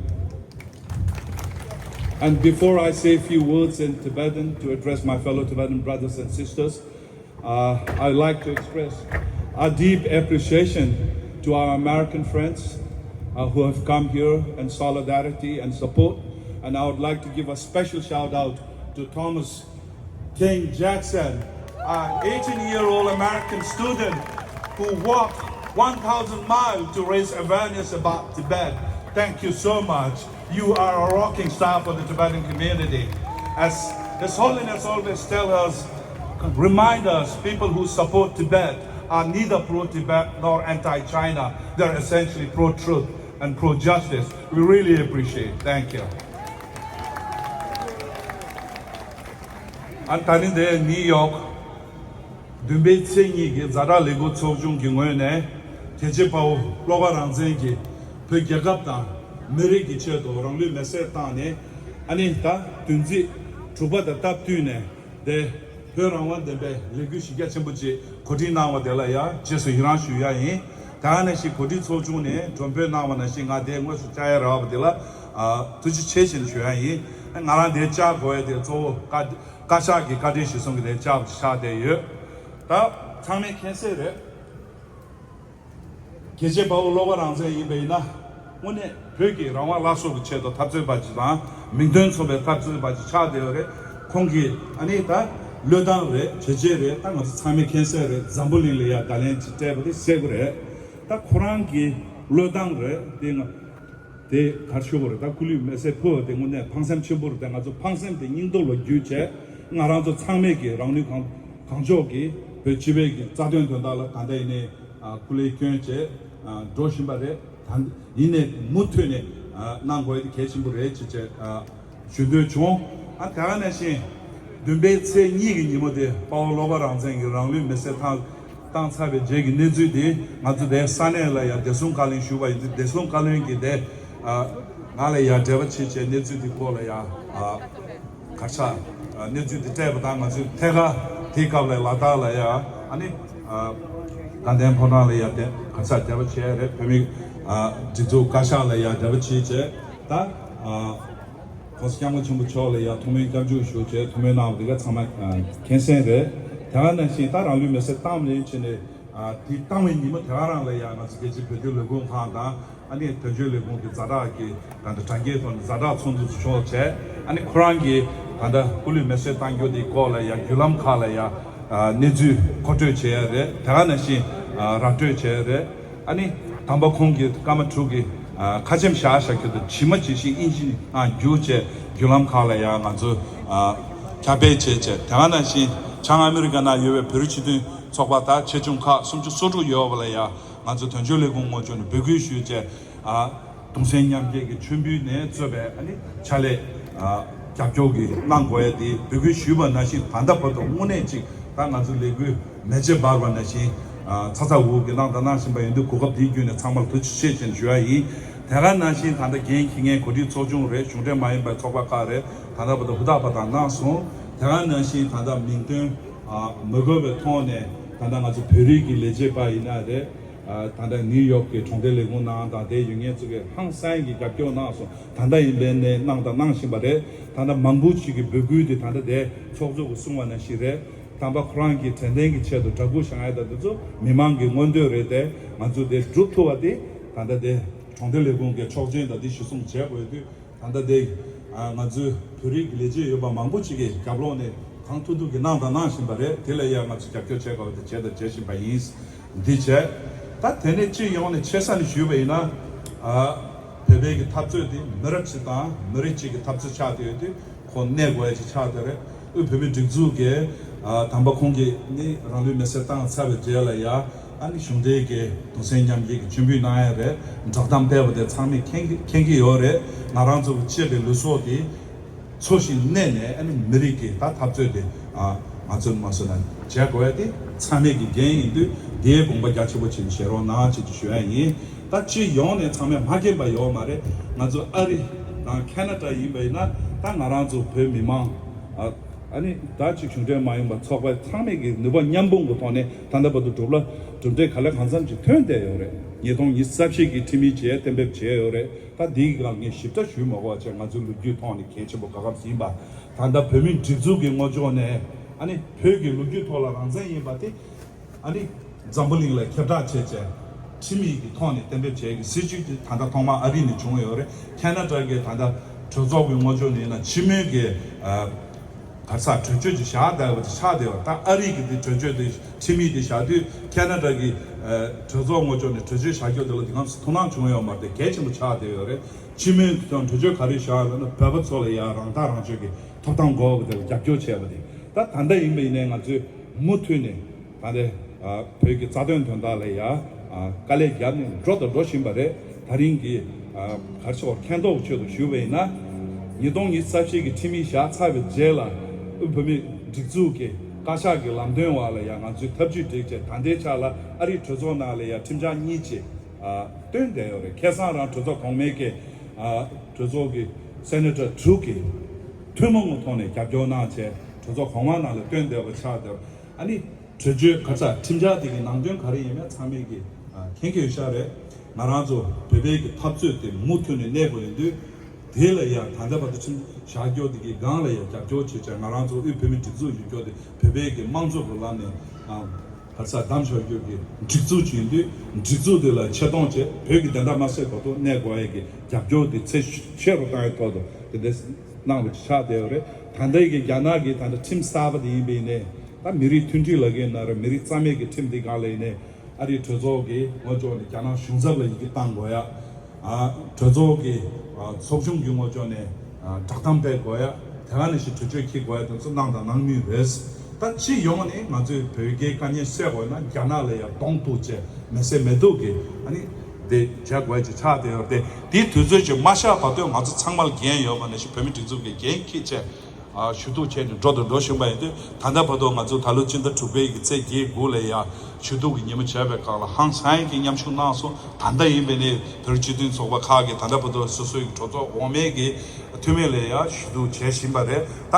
And before I say a few words in Tibetan to address my fellow Tibetan brothers and sisters, uh, I'd like to express a deep appreciation to our American friends uh, who have come here in solidarity and support. And I would like to give a special shout out to Thomas King Jackson, an eighteen year old American student who walked one thousand miles to raise awareness about Tibet. Thank you so much. You are a rocking star for the Tibetan community. As His Holiness always tells us, remind us, people who support Tibet are neither pro Tibet nor anti China. They're essentially pro truth and pro justice. We really appreciate it. Thank you. ཨ་ད་ནི་འདི་ནིའུ་ཡོག་བདུན་པའི་ཚེས་གཉིས་ཀྱི་ཛ་དྲག་ལས་འགུལ་ཚོགས་ཆུང་གི་ངོས་ནས་རྒྱལ་གཅེས་དཔའ་བོ་བློ་དགའ་རང་བཙན་གྱིས་བོད་རྒྱལ་ཁབ་དང་མི་རིགས་ཀྱི་ཆེད་དུ་རང་ལུས་མེར་སྲེག་བཏང་ནས། ཨ་ནི་ད་བདུན་ཚིགས་དྲུག་པ་དང་སྟབས་བསྟུན་ནས་དེ་བོད་རང་དབང་བདེན་པའི་ལས་འགུལ་གཞི་རྒྱ་ཆེན་པོ་ཅིག་གོ་སྒྲིག་གནང་བ་དེ་ལ་ཡང་རྗེས་སུ་ཡི་རང་ཞུ་ཡ་ཡིན། ད་ག་ནང་བཞིན་གོ་སྒྲིག་ཚོགས་ཆུང་ནས་མགྲོན་འབོད་གནང་བ་ནང་བཞིན་ང་དེ་དངོས་སུ་བཅར་ཡ་རག་པ་དེ་ལ་ཨ་ཐུགས་རྗེ་ཆེ་ཞེས་ཞུ་ཡ་ཡིན། ང་རང་དེ་བཅར་དགོས་ཡ་དེ་གཙོ་བོ་བཀའ་བཀའ་ཤག་གི་བཀའ་དྲིན་གཞིར་བཟུང་གི་དེ་བཅར་བ་ཆགས་བསྡད་ཡོད། ད་ཚང་མས་མཁྱེན་གསལ་རེད། རྒྱལ་གཅེས་དཔའ་བོ་བློ་དགའ་རང་བཙན་ཡིན་པ་ཡིན་ན། དངོས་གནས་བོད་ཀྱི་རང་དབང་སླར་གསོ་གི་ཆེད་དུ་འཐབ་རྩོད་པ་ཅིག་དང་། མིང་དོན་མཚུངས་པའི་འཐབ་རྩོད་པ་ཅིག་ཆགས་བསྡད་ཡོད་རེད། ཁོང་གིས་ཨ་ནི་ད་བློས་བཏང་རེད། བྱས་རྗེས་རེད། ད་ང་ཚོ་ཚང་མས་མཁྱེན་གསལ་རེད། འཛམ་བུ་གླིང་ལ་ཡ་བརྡ་ལན་ཅིག་སྤྲད་པ་དེ་གསལ་པོ་རེད། ད་ཁོ་རང་གི་བློས་བཏང་རེད། དེ་ང་དེ་ག་རེ་ཞུ་དགོས་རེད། ད་སྐུ་ལུས་མེར་སྲེག་ཕུལ་བ་དེ་དངོས་གནས་ཕངས་སེམས་ཆེན་པོ་རེད། ད་ང་ཚོ་ཕངས་སེམས་དེ་སྙིང་སྟོབས་ལ་བསྒྱུར་བྱས། ང་རང་ཚོ་ཚང་མས་ཀྱི་རང་ནུས་གང་གང་ལྕོགས་ཀྱིས་བོད་སྤྱི་པའི་གི་རྩ་དོན་དོན་དག་ལ་ད་ལྟ་ཡིན་ནའི་ཨ་སྐུ་ལས་བསྐྱོན་བྱས་ཨ་འགྲོ་བཞིན་པ་རེད། ད་ཡིན་ནའི་མུ་མཐུད་ནས་ཨ་གནང་དགོས་དེ་གལ་ཆེན་པོ་རེད་ཅེས་བྱས་ཨ་ཞུ་འདོད་བྱུང་། ཨ་དེ་ག་ནང་བཞིན་བདུན་པའི་ཚེས་གཉིས་ཀྱི་ཉིན་མོ་དེ་དཔའ་བོ་བློ་དགའ་རང་བཙན་གྱིས་རང་ལུས་མེར་སྲེག་བཏང་བཏང་ཚར་བའི་རྗེས་ཀྱི་གནས་ཚུལ་དེ་ང་ཚོ་དེ་ས་གནས་ལ་ཡང་བདེ་སྲུང་བཀའ་བློན་ཞུས་པ་ཡིན་དུས། བདེ་སྲུང་བཀའ་བློན་གྱིས་དེ་ཨ་ང་ལ་ཡང་འབྲེལ་བ་བྱེད་བྱས་གནས་ཚུལ་དེ་སྐོར་ལ་ཡང་ཨ་ག་རེ་ཆགས་ཨ་གནས་ཚུལ་དེ་སྤྲད་པ་དང་། ང་ཚོས་ཐད་ཀར་དེའི་སྐབས་ལ་ལ་དྭགས་ལ་ཡང་ཨ་ནི་ཨ་དགའ་ལྡན་ཕོ་བྲང་ལ་ཡང་དེ་ག་རེ་ཆགས་འབྲེལ་བ་བྱས་རེད། བོད་མི་ཨ་སྒྲིག་འཛུགས་བཀའ་ཤག་ལ་ཡང་འབྲེལ་བ་བྱས་བྱས་ད་ཨ། ༸གོང་ས་༸སྐྱབས་མགོན་ཆེན་པོ་མཆོག་ལ་ཡང་ཐུགས་སྨོན་སྐྱབས་འཇུག་ཞུ་བྱས་ཐུགས་སྨོན་གནང་བ་འདི་ག་ཚང་མ་ཨ་མཁྱེན་གསལ་རེད། དེ་ག་ནང་བཞིན་ད་རང་ལུས་མེར་སྲེག་བཏང་ནས་བྱས་ནས་ཨ་དེ་བཏང་བའི་ཉིན་མོ་དེ་ག་རང་ལ་ཡང་ང་ཚོ་རྒྱལ་སྤྱིའི་བོད་དོན་ལས་ཁུངས་ཁང་དང་། ཨ་ནི་དོན་གཅོད་ལས་ཁུངས་ཀྱི་ཛ་དྲག་གི་ད་ལྟ་དྲ་རྒྱའི་ཐོག་ནས་ཛ་དྲག་ཚོགས་འདུ་ཚོགས་བྱས། ཨ་ནི་ཁོ་རང་གིས་ད་ལྟ་སྐུ་ལུས་མེར་སྲེག་བཏང་རྒྱུ་དེའི་སྐོར་ལ་ཡང་བརྒྱུད་ལམ་ཁག་ལ་ཡང་ཨ་གནས་ཚུལ་མཁོ་སྤྲོད་བྱས་ཡ་རེད། དེ་ག་ནང་བཞིན་ཨ་ར་སྤྲོད་བྱས་ཡ་རེད། ཨ་ནི་དམ་པ་ཁོང་གི་སྐར་མ་དྲུག་གི་ཨ་ཁ་ཆེམས་བཞག་བཞག་རྒྱུ་དང་ཇི་མ་ཇི་བཞིན་དབྱིན་ཇི་ནང་བསྒྱུར་བྱས་བརྒྱུད་ལམ་ཁག་ལ་ཡང་ང་ཚོས་ཨ་ཁྱབ་སྤེལ་བྱས་བྱས། དེ་ག་ནང་བཞིན་བྱང་ཨ་མི་རི་ཀ་ནང་ཡོད་པའི་བོད་རིགས་སྤྱི་མཐུན་ཚོགས་པ་དང་ཆེ་ཆུང་ཁག་སུམ་ཅུ་སོ་དྲུག་ཡོད་པ་ལ་ཡང་ང་ཚོ་དོན་གཅོད་ལས་ཁུངས་ངོས་ཕྱོགས་ནས་འབོད་སྐུལ་ཞུས་བྱས། ཨ་གདུང་སེམས་མཉམ་སྐྱེད་ཀྱི་མཆོད་འབུལ་ནས་གཙོས་པའི་ཨ་ནི་ཕྱག་ལས་ཨ་རྒྱབ་སྐྱོར་གྱི་གནང་དགོས་ཡ་དེ་འབོད་སྐུལ་ཞུས་པ་ནང་བཞིན་ད་ལྟ་བར་དུ་དངོས་གནས་ཅིག་ད་ང་ཚོའི་ལས་འགུལ་མེ་ལྕེ་འབར་བ་ནང་བཞིན་ཨ་ཚ་ཚ་འུར་འུར་གྱིས་གནང་དང་གནང་བཞིན་པ་ཡིན་དུས། གོ་སྐབས་འདི་བརྒྱུད་ནས་ཚང་མར་ཐུགས་རྗེ་ཆེ་ཞེས་ཞུ་ཡ་ཡིན། དེ་ག་ནང་བཞིན་ད་ལྟ་འགན་འཁྱེར་མཁན་གོ་སྒྲིག་ཚོགས་ཆུང་རེད། གཞུང་འབྲེལ་མ་ཡིན་པའི་ཚོགས་པ་ཁག་རེད། ད་ལྟ་བར་དུ་ཧུར་ཐག་པ་དང་གནང་སོང་། དེ་ག་ནང་བཞིན་ད་ལྟ་མིང་དོན་ཨ་མི་འགོད་པའི་ཐོག་ནས་ད་ལྟ་ང་ཚོ་བོད་རིགས་ཀྱི་ལས་བྱེད་པ་ཡིན་ན་རེད། ཨ་ད་ལྟ་ནིའུ་ཡོག་གི་གྲོང་སྡེ་ལས་ཁུངས་ནང་དང་དེ་ཡོད་མཁན་ཚོ་གིས་ཧང་སང་གི་རྒྱབ་སྐྱོར་གནང་སོང་། ད་ལྟ་ཡིན་པའི་ནས་གནང་དང་གནང་བཞིན་པ་རེད། ད་ལྟ་མང་པོ་ཞིག་གིས་འབོད་སྐུལ་དེ་ད་ལྟ་དེ་ཚོགས་གཙོ་གིས་གསུངས་པ་ནང་བཞིན་རེད། དམ་པ་ཁོ་རང་གི་དྲན་རྟེན་གྱི་ཆེད་དུ་དྲག་སྐུལ་བཞེངས་ཡ་དང་དེ་ཚོ་མི་མང་གི་མངོན་འདོད་རེད་དེ། ང་ཚོ་དེ་སྒྲུབ་ཐུབ་པ་དེ་ད་ལྟ་དེ་གྲོང་སྡེ་ལས་ཁུངས་ཀྱི་ཆོག་མཆན་དང་དེ་གཞིར་བཟུང་བྱེད་དགོས་དུས། ད་ལྟ་དེ་ཨ་ང་ཚོའི་བོད་རིགས་ཀྱི་ལས་བྱེད་ཡོད་པ་མང་པོ་ཅིག་གིས་རྒྱབ་ལོགས་ནས་གང་ཐུབ་ཐུབ་ཀྱིས་གནང་དང་གནང་བཞིན་པ་རེད། དེ་ལ་ཡང་ང་ཚོས་རྒྱབ་སྐྱོར་བྱེད་དགོས་པ་དེ་བྱས་དང་བྱེད་བཞིན་པ་ཡིན། འདི་བྱས། ད་དེ་ནས་སྤྱི་ཡོངས་ནས་ཆེ་ས་ནས་ཞུས་པ་ཡིན་ན། ཨ་བོད་པའི་གི་འཐབ་རྩོད་དེ་མི་རབས་གཅིག་དང་མི་རིགས་གཅིག་གི་འཐབ་རྩོད་ཆགས་བསྡད་ཡོད་དུས་ཁོ་གནས་དགོས་ཡ་ཅིག་ཆགས་བསྡད་རེད། དབུས་བོད་མིའི་སྒྲིག་འཛུགས་ཀྱི་ཨ་དམ་པ་ཁོང་གིས་ནི་རང་ལུས་མེར་སྲེག་བཏང་ཚར་བའི་རྗེས་ལ་ཡ། ཨ་ནི་གཞུང་འབྲེལ་གྱི་གདུང་སེམས་མཉམ་སྐྱེད་ཀྱི་མཆོད་འབུལ་གནང་ཡ་རེད། བསྒྲགས་གཏམ་སྤེལ་བ་དེ་ཚང་མས་མཁྱེན་གྱི་མཁྱེན་གྱི་ཡོད་རེད། ང་རང་ཚོ་གི་གཅེས་པའི་ལུས་སྲོག་དེ་འཚོ་ཞིང་གནས་ནས། ཨ་ནི་མི་རིགས་ཀྱི་ད་འཐབ་རྩོད་དེ་ཨ་ང་ཚོས་མ་བཟོད་ན་བྱེད་དགོས་ཡ་དེ་ཚང་མས་ཀྱི་འགན་ཡིན་དུས། དེའི་དགོངས་པ་རྒྱ་ཆེན་པོ་བྱས་ནས་བཞེས་རོགས་གནང་བྱེད་ཀྱི་ཞུ་ཡ་ཡིན། ད་སྤྱི་ཡོངས་ནས་ཚང་མས་མ་མཁྱེན་པ་ཡོད་མ་རེད། ང་ཚོ་ཨ་རི་དང་ཁེ་ན་ཌ་ཡིན་པ་ཡིན་ན། ད་ང་རང་ཚོ་བོད་མི་མང་ཨ་ཨ་ནི་ད་ཅིག་གཞུང་འབྲེལ་མ་ཡིན་པ་ཚོགས་པ་ཚང་མས་ཀྱི་ནུས་པ་མཉམ་སྤུངས་ཀྱི་ཐོག་ནས་ད་ལྟ་བར་དུ་གྲུབ་ལ་གྲུབ་འབྲས་ག་ལེ་གང་འཚམ་ཅིག་ཐོན་བསྡད་ཡོད་རེད། ཉིས་སྟོང་ཉི་ཤུ་རྩ་བཞི་གི་ཁྲིམས་ཡིག་བཅས་གཏན་འབེབས་བྱས་ཡོད་རེད། ད་འདིའི་སྒང་ངས་ཞིབ་ཕྲ་ཞུས་མ་དགོས་པ་བྱས། ང་ཚོའི་ལོ་རྒྱུས་ཐོག་ནས་གལ་ཆེན་པོ་ག་སྐབས་ཡིན་པ། ད་ལྟ་བོད་མིའི་སྒྲིག་འཛུགས་ཀྱི་ངོས་ཕྱོགས་ནས་ཨ་ནི་བོད་ཀྱི་ལོ་རྒྱུས་ཐོག་ལ་རང་བཙན་ཡིན་པ་དེ་ཨ་ནི་འཛམ་བུ་གླིང་ལ་ཁྱབ་བསྒྲགས་བྱས་བྱས། ཁྲིམས་ཡིག་གི་ཐོག་ནས་གཏན་འབེབས་བྱས་ཀྱི་སྲིད་བྱུས་དེ་ད་ལྟ་ཐོག་མར་ཨ་རི་ནས་བྱུང་ཡོད་རེད། ཁེ་ན་ཌ་གི་ད་ལྟ་གྲོས་ཚོགས་ཀྱི་ངོས་ཕྱོགས་ནས་ཡིན་ན་ཕྱི་མོལ་གྱི་ཨ་ག་རེ་ཟ་གྲོས་ཆོད་ཅིག་བཞག་བསྡད་པ་དེ་ཆགས་བསྡད་ཡོད་རེད། ད་ཨ་རི་གི་དེ་གྲོས་ཆོད་དེ་ཁྲིམས་ཡིག་དེ་བཞག་དུས། ཁེ་ན་ཌ་གི་ཨ་གྲོས་ཚོགས་ངོས་ཕྱོགས་ནས་གྲོས་ཆོད་བཞག་རྒྱུ་དེ་ལ་དེ་སྔ་ཐུགས་སྣང་བྱུང་ཡོད་མ་རེད། གལ་ཆེན་པོ་ཆགས་བསྡད་ཡོད་རེད། ཕྱི་མོལ་དང་གྲོས་ཆོད་ག་རེ་བཞག་ཡོད་ན། བོད་པ་ཚོ་ལ་ཡང་རང་ཐག་རང་གཅོད་ཀྱི་ཐོབ་ཐང་དགོས་པ་དེ་ལ་རྒྱབ་སྐྱོར་བྱས་པ་དེ། ད་ད་ལྟ་ཡིན་པ་ཡིན་ནའི་ང་ཚོས་མུ་མཐུད་ནས་ད་ལྟ་ཨ་བོད་ཀྱི་རྩ་དོན་དོན་དག་ལ་ཡ་ཨ་དཀའ་ལས་བརྒྱབ་ནས་འགྲོ་དང་འགྲོ་བཞིན་པ་རེད། ད་རིང་གི་ཨ་ག་རེ་ཟེར། མཁྱེན་རྟོགས་ཆེད་དུ་ཞུས་པ་ཡིན་ན། ཉིས་སྟོང་ཉི་ཤུ་རྩ་བཞི་གི་ཁྲིམས་ཡིག་བཞག་ཚར་བའི་རྗེས་ལ། དབུས་བོད་མིའི་སྒྲིག་འཛུགས་ཀྱི་བཀའ་ཤག་གི་ལམ་སྟོན་འོག་ལ་ཡ་ང་ཚོས་ཐབས་ཇུས་བསྒྲིགས་བྱས། ད་ལྟའི་ཆ་ལ་ཨ་རིའི་གྲོས་ཚོགས་ནང་ལ་ཡ་ཁྲིམས་འཆར་གཉིས་ཅིག་ཨ་བཏོན་བསྡད་ཡོད་རེད། ཁ་སང་རང་གྲོས་ཚོགས་གོང་མའི་གི་ཨ་གྲོས་ཚོགས་ཀྱི་སེ་ནེ་ཊར་དྲུག་གིས་ཐུན་མོང་གི་ཐོག་ནས་རྒྱབ་སྐྱོར་གནང་བྱས། གྲོས་ཚོགས་གོང་མ་ནང་ལ་བཏོན་བསྡད་པ་ཆགས་བསྡད། ཨ་ནི་གྲོས་ཆོད་ག་རེ་ཟ། ཁྲིམས་འཆར་དེ་གི་ནང་དོན་ག་རེ་ཡིན་མིན་ཚང་མས་ཀྱི་ཨ་མཁྱེན་གྱི་ཡོད་ཤག་རེད། ང་རང་ཚོ་བོད་པའི་གི་འཐབ་རྩོད་དེ་མུ་མཐུད་ནས་གནས་དགོས་ཡིན་དུས། དེ་ལ་ཡང་ད་ལྟ་བར་དུ་ཁྲིམས་བཞག་རྒྱུ་དེ་གི་སྒང་ལ་ཡང་རྒྱབ་སྐྱོར་བྱེད་བྱས། ང་རང་ཚོ་དབུས་བོད་མིའི་སྒྲིག་འཛུགས་ཡོད་རྒྱུ་དེ་བོད་པའི་གི་དམངས་གཙོ་གི་ལམ་ནས་ཨ་ག་རེ་ཟ་བདམས་བཞག་རྒྱུ་གི་སྒྲིག་འཛུགས་ཅིག་ཡིན་དུས། སྒྲིག་འཛུགས་དེ་ལ་ཆེ་མཐོང་བྱས། བོད་ཀྱི་བདེན་མཐའ་མ་གསལ་བར་དུ་གནས་དགོས་ཡ་གི་རྒྱབ་སྐྱོར་དེ་ཚད་ཆེ་རུ་བཏང་ཡའི་ཐོག་ཏུ་དེ་འདྲ་གནང་བ་ཆགས་བསྡད་ཡོད་རེད། ད་ལྟའི་གི་རྒྱ་ནག་གི་ད་ལྟ་ཁྲིམས་གསར་པ་དེ་ཡིན་པ་ཡིན་ནའི། ད་མི་རིགས་མཐུན་སྒྲིལ་ལབ་ཀྱི་ཡིན་ན་རེད། མི་རིགས་རྩ་མེད་ཀྱི་ཁྲིམས་དེ་སྒང་ལ་ཡིན་ནའི། ཨ་རིའི་གྲོས་ཚོགས་ཀྱི་ངོས་ཕྱོགས་ནས་རྒྱ་ནག་གཞུང་ཚབ་ལ་ཡི་གེ་བཏང་དགོས་ཡ། ཨ་གྲོས་ཚོགས་ཀྱི་ཨ་ཚོགས་ཆུང་གི་ངོས་ཕྱོགས་ནས་ཨ་བསྒྲགས་གཏམ་སྤེལ་དགོས་ཡ། དེ་ག་ནང་བཞིན་གྲོས་ཆོད་འཁྱེར་དགོས་ཡ་དེ་ཚོ་གནང་དང་གནང་མུས་རེད། ད་སྤྱི་ཡོངས་ནས་ང་ཚོས་བོད་རྒྱའི་དཀའ་ངལ་སེལ་དགོས་ན། རྒྱ་ནག་ལ་ཡ་གདོང་གཏུག་བྱས། མི་སེར་མི་སྡུག་གི་ཨ་ནི་དེ་བྱ་དགོས་ཀྱི་ཆགས་བསྡད་ཡོད་རེད། དེ་དེའི་དུས་ཚོད་ཅིག་མ་ཤར་བར་དུ་ང་ཚོ་ཚང་མ་ལ་འགན་ཡོད་པ་ནང་བཞིན་བོད་མི་སྒྲིག་འཛུགས་ཀྱི་འགན་འཁྱེར་བྱས། ཨ་ཞུ་གཏུག་བྱས་ནས་འགྲོ་དང་འགྲོ་བཞིན་པ་ཡིན་དུས། ད་ལྟ་བར་དུ་ང་ཚོ་ད་ལོ་སྤྱི་ཟླ་དྲུག་པའི་གི་ཚེས་བརྒྱད་དགུ་ལ་ཡ་ཞུ་གཏུག་གི་ཉིན་མོ་བྱས་པའི་སྒང་ལ་ཧང་སང་གི་མཉམ་ཞུགས་གནང་སོང་། ད་ལྟ་ཡིན་པ་ཡིན་ནའི་བོད་རིགས་སྤྱི་མཐུན་ཚོགས་པ་ཁག་གིས་ད་ལྟ་བར་དུ་སོ་སོའི་གྲོས་ཚོགས་འོག་མའི་གི་འཐུས་མི་ལ་ཡ་ཞུ་གཏུག་བྱེད་བཞིན་པ་རེད། ད་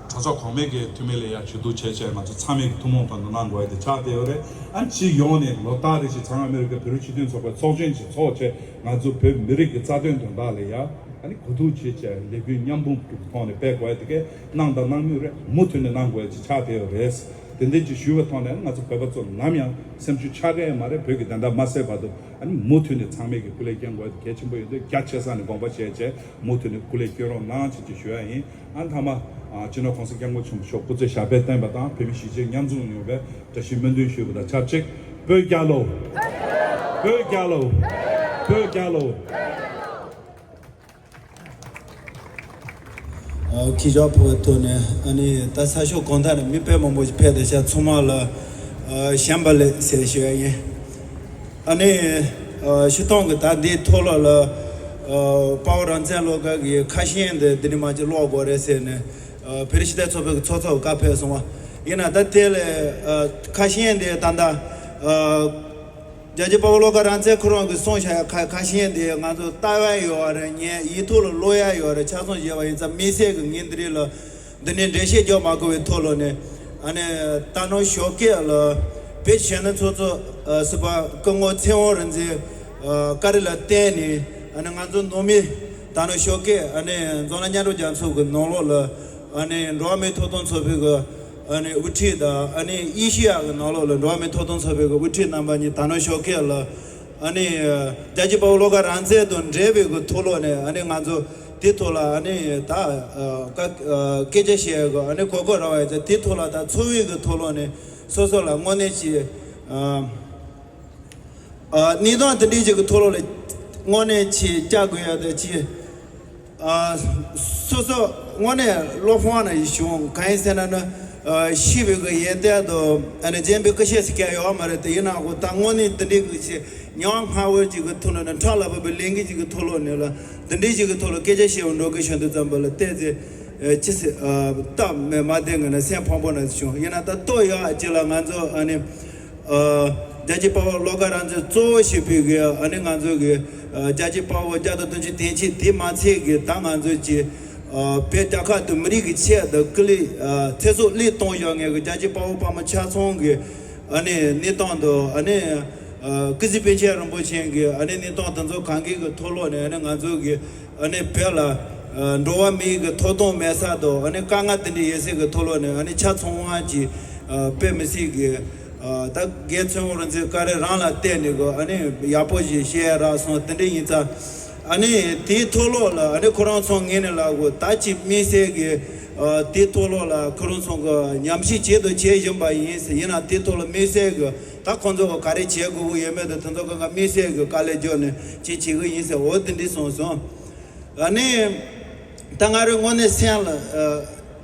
གྲོས་ཚོགས་གོང་མའི་གི་འཐུས་མི་ལ་ཡ་ཞུ་གཏུག་བྱས་བྱས། ང་ཚོ་ཚང་མས་ཀྱི་ཐུན་མོང་ཐོག་ནས་གནང་དགོས་ཡ་དེ་ཆགས་བསྡད་ཡོད་རེད། ཨ་ནི་སྤྱི་ཡོངས་ནས་ལོ་ལྟར་རེ་བཞིན་བྱང་ཨ་མེ་རི་ཀའི་བོད་རིགས་སྤྱི་མཐུན་ཚོགས་པའི་ཚོགས་ཆེན་ཞིག་ཚོགས་བྱས། ང་ཚོ་བོད་མི་རིགས་ཀྱི་རྩ་དོན་དོན་དག་ལ་ཡ་ཨ་ནི་གོ་བསྡུར་བྱེད་བྱས། ལས་འགུལ་མཉམ་སྤུངས་ཀྱི་ཐོག་ནས་སྤེལ་དགོས་ཡ་དེ་གས་གནང་དང་གནང་མུས་རེད། མུ་མཐུད་ནས་གནང་དགོས་ཡ་ཅིག་ཆགས་བསྡད་ཡོད་རེད། དེ་འདྲ་ཅིག་ཞུས་པའི་ཐོག་ནས། ང་ཚོ་བོད་པ་ཚོ་ནམ་ཡང་སེམས་ཤུགས་ཆག་གི་ཡོད་མ་རེད། བོད་ཀྱི་བདེན་མཐའ་མ་གསལ་བར་དུ་ཨ་ནི་མུ་མཐུད་ནས་ཚང་མས་ཀྱི་སྐུ་ལས་བསྐྱོན་དགོས་ཡ་དེ་གལ་ཆེན་པོ་ཡོད་དུས། རྒྱ་ཆེ་ས་ནས་དགོངས་པ་བཞེས་བྱས་མུ་མཐུད་ནས་སྐུ་ལས་བསྐྱོན་རོགས་གནང་བྱེད་ཅེས་ཞུ་ཡ་ཡིན། ཨ་མཐའ་མ་ཨ་སྤྱི་ནོར་༸གོང་ས་༸སྐྱབས་མགོན་ཆེན་པོ་མཆོག་སྐུ་ཚེ་ཞབས་པད་བརྟན་པ་དང་། བོད་མི་གཞིས་བྱེས་མཉམ་འཛོམས་ཡོང་བའི་བཀྲ་ཤིས་སྨོན་འདུན་ཞུ་བ་དང་ཆབས་ཅིག་བོད་རྒྱལ་ལོ། བོད་རྒྱལ་ལོ། བོད་རྒྱལ་ལོ། ཨ་ཁྱེད་ཅག་བོད་པའི་ཐོག་ནས་ཨ་ནི་ད་ས་ཕྱོགས་གང་ཐད་ནས་མི་དཔེ་མང་པོ་ཞིག་ཕེབས་བསྡད་ཤག་ཚང་མ་ལ་ཨ་བྱམས་པ་ལེགས་ཟེར་ཞུ་ཡ་ཡིན། ཨ་ནི་ཨ་སྤྱིར་བཏང་གི་ད་འདིའི་ཐོག་ལ་ལ་ཨ་དཔའ་བོ་རང་བཙན་བློ་དགའ་གི་ཁ་ཤན་དེ་འདི་ནས་མར་ཅིག་ཀློག་དགོས་རེད་ཟེར་ནས། ཨ་བོད་རིགས་སྤྱི་མཐུན་ཚོགས་པའི་གི་ཚོགས་གཙོ་བཀའ་ཕེབས་སོང་བ་ཡིན་ན། ད་དེ་ལས་ཨ་ཁ་ཤན་དེ་ད་ལྟ་ཨ་རྒྱལ་གཅེས་དཔའ་བོ་བློ་དགའ་རང་བཙན་ཁོ་རང་གིས་གསུངས་བཞག་ཡ་ཁ་ཁ་ཤན་དེ་ང་ཚོ་ལྟ་བ་ཡོད་རེད། ཉན་ཡིག་ཐོག་ལ་ཀློག་ཡ་ཡོད་རེད། ཆ་ཚང་བྱས་པ་ཡིན་ཙང་། དམིགས་བསལ་གྱི་ངས་འདི་རིགས་ལ་འདི་ནས་འགྲེལ་བཤད་རྒྱག་མ་དགོས་པའི་ཐོག་ལ་ནས། ཨ་ནི་ད་ནང་ཞོགས་ཀས་ལ་བོད་གཞོན་ནུ་ཚོགས་གཙོ་ཨ་ཟུར་པ་སྐུ་ངོ་ཚེ་དབང་རིག་འཛིན་ཨ་བཀའ་དྲིན་ལ་བརྟེན་ནས། ཨ་ནི་ང་ཚོ་ནང་མི་ད་ནང་ཞོགས་ཀས་ཨ་ནི་འཛམ་གླིང་མཉམ་རུབ་རྒྱལ་ཚོགས་ཀྱི་ནང་ལོགས་ལ། ཨ་ནི་འགྲོ་བ་མིའི་ཐོབ་ཐང་ཚོགས་པའི་གི་ཨ་ནི་དབུ་ཁྲིད་དང་། ཨ་ནི་ཨེ་ཤེ་ཡ་གི་ནང་ལོགས་ལ་འགྲོ་བ་མིའི་ཐོབ་ཐང་ཚོགས་པའི་གི་དབུ་ཁྲིད་རྣམ་པ་གཉིས་ད་ནང་ཞོགས་ཀས་ལ། ཨ་ནི་རྒྱལ་གཅེས་དཔའ་བོ་བློ་དགའ་རང་བཙན་དང་འབྲེལ་བའི་གི་ཐོག་ལོགས་ནས། ཨ་ནི་ང་ཚོ་དེ་ཐོག་ལ་ཨ་ནི་ད་ཨ་སྐད་ཆ་བཤད་གི་ཨ་ནི་གོ་སྐབས་རག་པ་ཡིན་ཙང་། དེ་ཐོག་ལ་ད་ཚོགས་པའི་གི་ཐོག་ལོགས་ནས་སོ་སོ་ལ་དངོས་གནས་ཀྱི་ཨ་ཨ་གནས་སྟངས་དེ་འདྲའི་ཅིག་གི་ཐོག་ལོགས་ལ་དངོས་གནས་ཆེད་བཅར་དགོས་ཡ་དེ་ཅིག་ཨ་སོ་སོ་ དངོས་གནས་བློ་ཕམ་ནང་བཞིན་བྱུང་། གང་ཡིན་ཟེར་ན་ནི། ཨ། ཤི་བའི་གི་ཡོན་ཏན་དང་ཨ་ནི་རྗེས་འབྲང་སྐུ་གཤེགས་ཟེར་མཁན་ཡོད་མ་རེད་དེ། ཡིན་ནའང་ད་དངོས་གནས་དེ་འདྲའི་གི་ཆེས་ཉམ་ང་བོ་ཅིག་གི་ཐོག་ནས་ནི། ཁྲག་ལ་བབས་པའི་ལས་འགན་ཅིག་གི་ཐོག་ལོག་ནས་ལ། དེ་འདྲའི་ཅིག་གི་ཐོག་ལ་སྐད་ཆ་བཤད་པ་འགྲོ་གི་བྱུང་དུས་ཙམ་པ་ལ་བལྟས་ཚེ། ཨ། ཅི་ཟེར། ཨ། སྟབས་མ་བདེ་གི་ནི་སེམས་ཕམ་པོ་ནང་བཞིན་བྱུང་། ཡིན་ན་ད་ལྟོ་ཡག་ཅིག་ལ་ང་ཚོ་ཨ་ནི། ཨ། རྒྱལ་གཅེས་དཔའ་བོ་བློ་དགའ་རང་བཙན་གཙོ་བོ་བྱས་པའི་གི་ཨ་ནི་ང་ཚོ་གི། ཨ། རྒྱལ་གཅེས་དཔའ་བོ་བརྒྱ་དང་བདུན་ཅུ་དོན་གཅིག་དེ་མ་ཚད་གི་ད་ང་ཚོ་གི། ཨ། བོད་རྒྱལ་ཁབ་དང་མི་རིགས་ཀྱི་ཆེད་དུ་སྐུ་ལུས། ཨ། ཚེ་སྲོག་བློས་གཏོང་བཞག་མཁན་གྱི་རྒྱལ་གཅེས་དཔའ་བོ་དཔའ་མོ་ཆ་ཚང་གི་ཨ་ནི་གནས་སྟངས་དང་། ཨ་ནི། ཨ། སྐུ་ཚེ་པཎ་ཆེན་རིན་པོ་ཆེ་གི་ཨ་ནི་གནས་སྟངས་དེ་ཚོ་གང་གི་གི་ཐོག་ལོག་ནས་ཨ་ནི་ང་ཚོ་གི་ཨ་ནི་བོད་ལ། ཨ། འགྲོ་བ་མིའི་གི་ཐོབ་ཐང་མེད་ས་དང་། ཨ་ནི་དཀའ་ངལ་དེ་འདྲ་ཡོད་སའི་གི་ཐོག་ལོག་ནས་ཨ་ནི་ཆ་ཚང་བ་གི། ཨ། དཔེ་མི་སྲིད་གི། ཨ། ད་རྒན་ཚེ་དབང་རིག་འཛིན་བཀའ་དྲིན་རང་ལ་བརྟེན་ནས་གི་ཨ་ནི་ཡག་པོ་ཞིག་བཤད་ཡ་རག་སོང་། དེ་འདྲ་ཡིན་ཙང་། ཨ་ནི་དེའི་ཐོག་ལོག་ལ་ཨ་ནི་ཁོ་རང་ཚོ་ངོས་ནས་ལབ་དགོས། ད་ཅིག་དམིགས་བསལ་གི། ཨ། དེའི་ཐོག་ལོག་ལ་ཁོ་རང་ཚོ་གི་ཉམས་ཞིབ་བྱེད་དང་བྱེད་བཞིན་པ་ཡིན་ཟེར། ཡིན་ན་དེའི་ཐོག་ལ་དམིགས་བསལ་གི་ད་ཁོང་ཚོ་གི་ག་རེ་བྱེད་དགོས་ཀྱི་ཡོད་མེད་དང་། དེ་ཚོ་གི་ང་དམིགས་བསལ་གི་དཀའ་ལས་བརྒྱབ་ནས་ཅིག་བྱེད་ཀྱི་ཡིན་ཟེར། འོ་དེ་འདྲ་གསུངས་སོང་། ཨ་ནི། ད་ང་རའི་དངོས་གནས་སེམས་ལ། ཨ།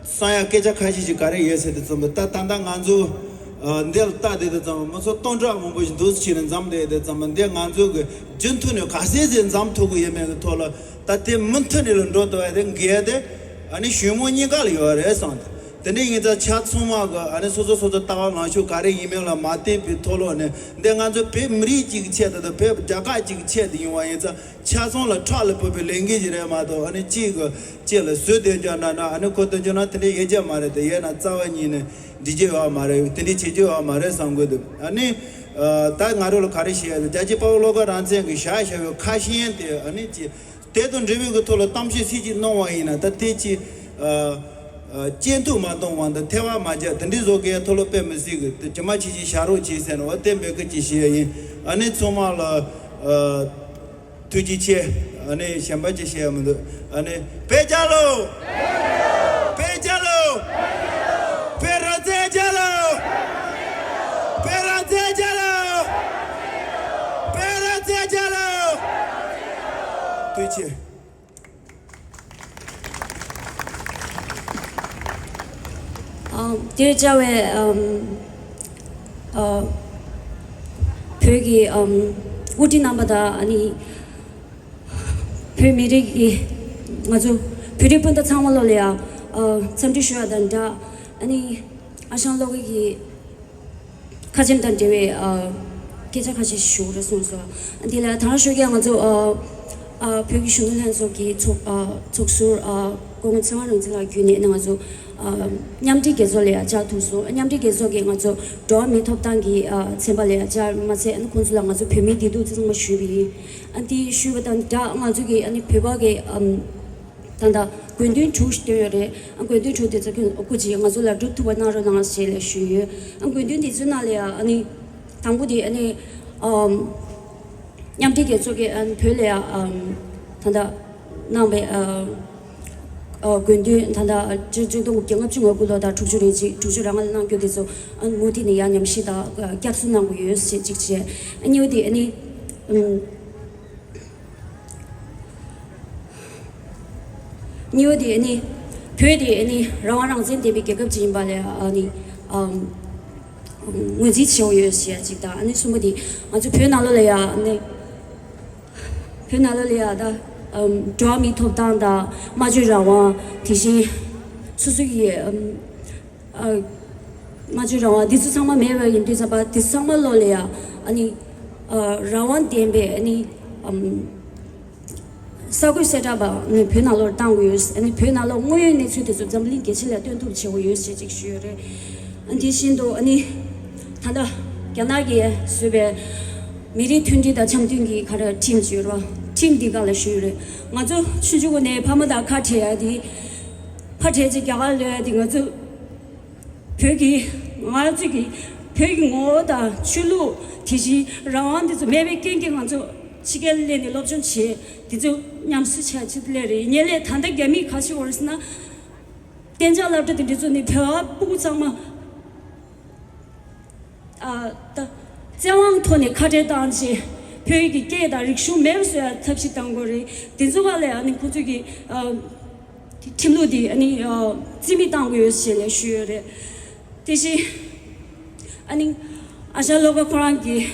གསུང་ཡ་སྐད་ཆ་ཁ་ཤས་ཤིག་ག་རེ་ཡོད་ཟེར་དུས་ཙམ་པ། ད་ད་ལྟ་ང་ཚོ། ཨ། འདི་ལ་ལྟ་བསྡད་དུས་ཙམ་པ་མི་ཚོ་སྟོང་ཕྲག་མང་པོ་ཞིག་འདུག་སེ་བྱས་ནས་འཛོམས་བསྡད་དུས་ཙམ་པ། འདི་ང་ཚོ་གི་རྒྱུན་མཐུད་ནས་ག་ཚོད་ཅིག་འཛོམས་ཐུབ་ཀྱི་ཡོད་མེད་ཀྱི་ཐོག་ལ། ད་དེ་མུ་མཐུད་ནས་ལ་འགྲོ་ཐུབ་པ་དེ་འགལ་ཏེ། ཨ་ནི་གཞུང་མང་གཉིས་ཀ་ལ་ཡོད་རེད་བསམ། དེ་འདྲ་ཡིན་ཙང་ཆ་ཚང་མ་གི་ཨ་ནི་སོ་སོ་སོ་སོ་ལྟ་བ་ལངས་ཕྱོགས་ག་རེ་ཡིན་མིན་ལ་མ་བལྟས་པའི་ཐོག་ལོག་ནས། འདི་ང་ཚོ་བོད་མི་རིགས་གཅིག་གི་ཆེད་དུ་དང་། བོད་རྒྱལ་ཁབ་གཅིག་གི་ཆེད་དུ་ཡིན་པ་ཡིན་ཙང་། ཆ་ཚང་ལ་ཁྲག་ལ་བབས་པའི་ལས་འགན་ཞིག་རེད་མ་གཏོགས། ཨ་ནི་གཅིག་གིས་གཅིག་ལ་ཟུར་འདོན་རྒྱུ་འདྲ་འདྲ། ཨ་ནི་ཁོ་འདོན་རྒྱུ་ན་དེ་འདྲ་ཡོད་རྒྱུ་མ་རེད་དེ། ཡོད་ན་རྩ་བ་ཉིད་ནས་འགྲིག་རྒྱུ་ཡོད་མ་རེད། དེ་འདྲ་བྱེད་རྒྱུ་ཡོད་མ་རེད་བསམ་གྱི་འདུག་ཨ་ནི། ཨ། ད་ང་རང་ལ་ག་རེ་བཤད་ཡ། རྒྱལ་གཅེས་དཔའ་བོ་བློ་དགའ་རང་བཙན་གྱིས་བཞག་བཞག་པའི་ཁ་ཞེན་དེ། ཨ་ནི་ཅི། དེ་དང་འབྲེལ་བའི་གི་ཐོག་ལ་གཏམ་བཤད་ཚིག་གཅིག་གནང་བ་ཡིན་ན། ད་དེ་ཅི། ཨ། ཨ། སྐྱོན་འཛུགས་མ་གཏོང་བ་དང་། ཐལ་བ་མ་རྒྱག་དེ་འདྲའི་བཟོ་མཁན་ཐོག་ལ་དཔེ་མི་སྲིད་གི། དེ་ཇི་མ་ཇི་བཞིན་བཞག་རོགས་གྱིས་ཟེར་ནས། འོ་དེ་འབོད་སྐུལ་ཅིག་ཞུ་ཡ་ཡིན། ཨ་ནི་ཚང་མ་ལ། ཨ། ཐུགས་རྗེ་ཆེ། ཨ་ནི་གཞན་པ་ཅིག་བཤད་ཡ་མི་འདུག་ཨ་ནི་བོད་རྒྱལ་ལོ། བོད་རྒྱལ་ལོ། བོད་རང་བཙན་རྒྱལ་ལོ། བོད་རང་བཙན་རྒྱལ་ལོ། བོད་རང་བཙན་རྒྱལ་ལོ། ཐུགས་རྗེ་ཆེ། ཨ། དེར་བཅར་བའི། ཨམ། ཨ། བོད་ཀྱི། ཨམ། དབུ་ཁྲིད་རྣམ་པ་དང་། ཨ་ནི་བོད་མི་རིགས་ཀྱི། ང་ཚོ་བོད་རིགས་སྤུན་ཟླ་ཚང་མ་ལོ་ལ་ཡ། ཨ། འཚམས་འདྲི་ཞུ་བ་དང་སྦྲགས། ཨ་ནི་ཨ་ཞང་བློ་དགའ་གི་ཁ་ཆེམས་དང་འབྲེལ་བའི། ཨ། སྐད་ཆ་ཁ་ཤས་ཞུ་རེ་གསུངས་སོང་། དེ་ལ་དང་ཞུ་གི་ང་ཚོ། ཨ། ཨ། བོད་ཀྱི་གཞོན་ནུ་ལྷན་ཚོགས་ཀྱི་ཚོགས། ཨ། ཚོགས་ཟུར། ཨ། སྐུ་ངོ་ཚེ་དབང་རིག་འཛིན་ལགས་བརྒྱུད་ནས་ང་ཚོ། ཨ། མཉམ་འབྲེལ་རྒྱལ་ཚོགས་ལ་ཡང་བཅར་ཐུབ་སོང་། མཉམ་འབྲེལ་རྒྱལ་ཚོགས་ཀྱིས་ང་ཚོ་འགྲོ་བ་མིའི་ཐོབ་ཐང་གི། ཨ། ཚན་པ་ལ་ཡང་བཅར་མ་ཚད། ཨ་ནི་ཁོང་ཚོ་ལ་ང་ཚོ་བོད་མིའི་བདེ་སྡུག་ཚང་མ་ཞུས་པ་ཡིན། ཨ། དེ་ཞུས་པ་དང་སྦྲགས་ང་ཚོ་གི། ཨ་ནི་བོད་པ་གི། ཨམ། ད་ལྟ་དགོས་འདུན་དྲུག་བཏོན་ཡོད་རེད། ཨ། དགོས་འདུན་དྲུག་དེ་ཚོ་ཁྱོད་སྐུ་མཁྱེན་ང་ཚོ་ལ་སྒྲུབ་ཐུབ་པ་གནང་རོགས་གནང་ཞེས་ལབ་ཞུས་ཡོད། ཨ། དགོས་འདུན་དེ་ཚོའི་ནང་ལ་ཡང་། ཨ་ནི་དང་པོ་དེ། ཨ་ནི། ཨམ། མཉམ་འབྲེལ་རྒྱལ་ཚོགས་ཀྱིས། ཨ། བོད་ལ་ཡང་། ཨམ། ད་ལྟ་གནང་བའི། ཨ། ཨ། དགོས་འདུན་ད་ལྟ་ཆིག་སྟོང་དགུ་བརྒྱ་ལྔ་བཅུ་ང་དགུ་ལོ་དང་དྲུག་ཅུ་རེ་གཅིག་དྲུག་ཅུ་རེ་ལྔ་ལ་གནང་རྒྱུ་དེ་ཚོ། ཨ། མུ་མཐུད་ནས་ཡང་ཉམས་ཞིབ་དང་བསྐྱར་གསོ་གནང་དགོས་ཡོད་ཞེས་གཅིག་བྱས། ཨ། གཉིས་པ་དེ། ཨ་ནི། ཨམ། གཉིས་པ་དེ་ནི། བོད་དེ་ནི་རང་དབང་རང་བཙན་ལྡན་པའི་རྒྱལ་ཁབ་ཅིག་ཡིན་པ་ལ། ཨ་ནི། ཨམ། ངོས་འཛིན་བྱེད་དགོས་ཡོད་ཟེར་ཡ་གཅིག་དང་། ཨ་ནི་གསུམ་པ་དེ་ང་ཚོ་བོད་ནང་ལོགས་ལ་ཡ། ཨ་ནི་བོད་ནང་ལོགས་ལ་ཡ་ད། ཨམ། འགྲོ་བ་མིའི་ཐོབ་ཐང་དང་། སྨྲ་བརྗོད་རང་དབང་། དེ་བཞིན་སོ་སོ་ཡི། ཨམ། ཨ། སྨྲ་བརྗོད་རང་དབང་འདི་ཚོ་ཚང་མ་མེད་པ་ཡིན་དུས་ཙམ་པ། འདི་ཚོ་ཚང་མ་ལོགས་ལ་ཡ། ཨ་ནི། ཨ། རང་དབང་ལྡན་པའི། ཨ་ནི། ཨམ། གསར་འགོད་གསལ་བསྒྲགས་པ་ནི་བོད་ནང་ལོགས་བཏང་དགོས་ཡོད། ཨ་ནི་བོད་ནང་ལོགས་དངོས་ཡོད་གནས་ཚུལ་དེ་ཚོ་འཛམ་གླིང་རྒྱལ་སྤྱི་ལ་སྟོན་ཐུབ་བྱེད་དགོས་ཡོད་ཞེས་ཅིག་ཞུས་ཡོད་རེད། ཨ། དེ་བཞིན་དུ། ཨ་ནི། ད་ལྟ་རྒྱ་ནག་གིས་བཟོས་པའི་མི་རིགས་མཐུན་སྒྲིལ་དང་འཆམ་མཐུན་གྱི་ག་རེ་ཁྲིམས་ཅིག་ཡོད་རེད་པ། ཁྲིམས་འདི་སྒང་ལ་ཞུས་ཡོད་རེད། ང་ཚོ་ཆུང་ཆུང་ནས་ཕ་མ་དང་ཁ་བྲལ་ཡ་དེ། ཕ་བྲལ་རྗེས་རྒྱ་གར་ལ་ཡ་དེ། ང་ཚོ་བོད་ཀྱི། ང་ཚོ་གི་བོད་ཀྱི་ངོ་བོ་དང་ཆོས་ལུགས། དེ་བཞིན་རང་དབང་འདི་ཚོ་མེད་པའི་རྐྱེན་གྱིས་ང་ཚོ་ཕྱི་རྒྱལ་སླེབས་ནས་སློབ་སྦྱོང་བྱས། དེ་ཚོ་ཉམས་གསོ་བྱས་ཕྱི་སླེབས་རེད། ཡིན་ནའི་ལས་ད་ལྟ་རྒྱ་མིས་ག་བྱེད་ཡོད་རེད་ཟེར་ན། གཏན་འཇགས་སློབ་གྲྭ་དེ་འདྲ་བཙུགས་ནས་བོད་པ་སྤུ་གུ་ཚང་མ། ཨ། ད་བཙན་དབང་ཐོག་ནས་ཁ་བྲལ་བཏང་རྗེས་བོད་ཀྱི་སྐད་དང་རིག་གཞུང་མེད་པ་བཟོ་ཡ་ཐབས་ཤེས་གཏང་དགོས་རེད། དེ་ཚོ་ག་ལ་ཡ་ནི་ཁོ་ཚོ་གི། ཨ། ཁྲིམས་ལུགས་འདི་ཨ་ནི་རྩིས་མེད་བཏང་དགོས་ཡོད་ཞེས་ལས་ཞུས་ཡོད་རེད། དེ་བཞིན་ཨ་ནི་ཨ་ཞང་བློ་དགའ་ཁོ་རང་གིས་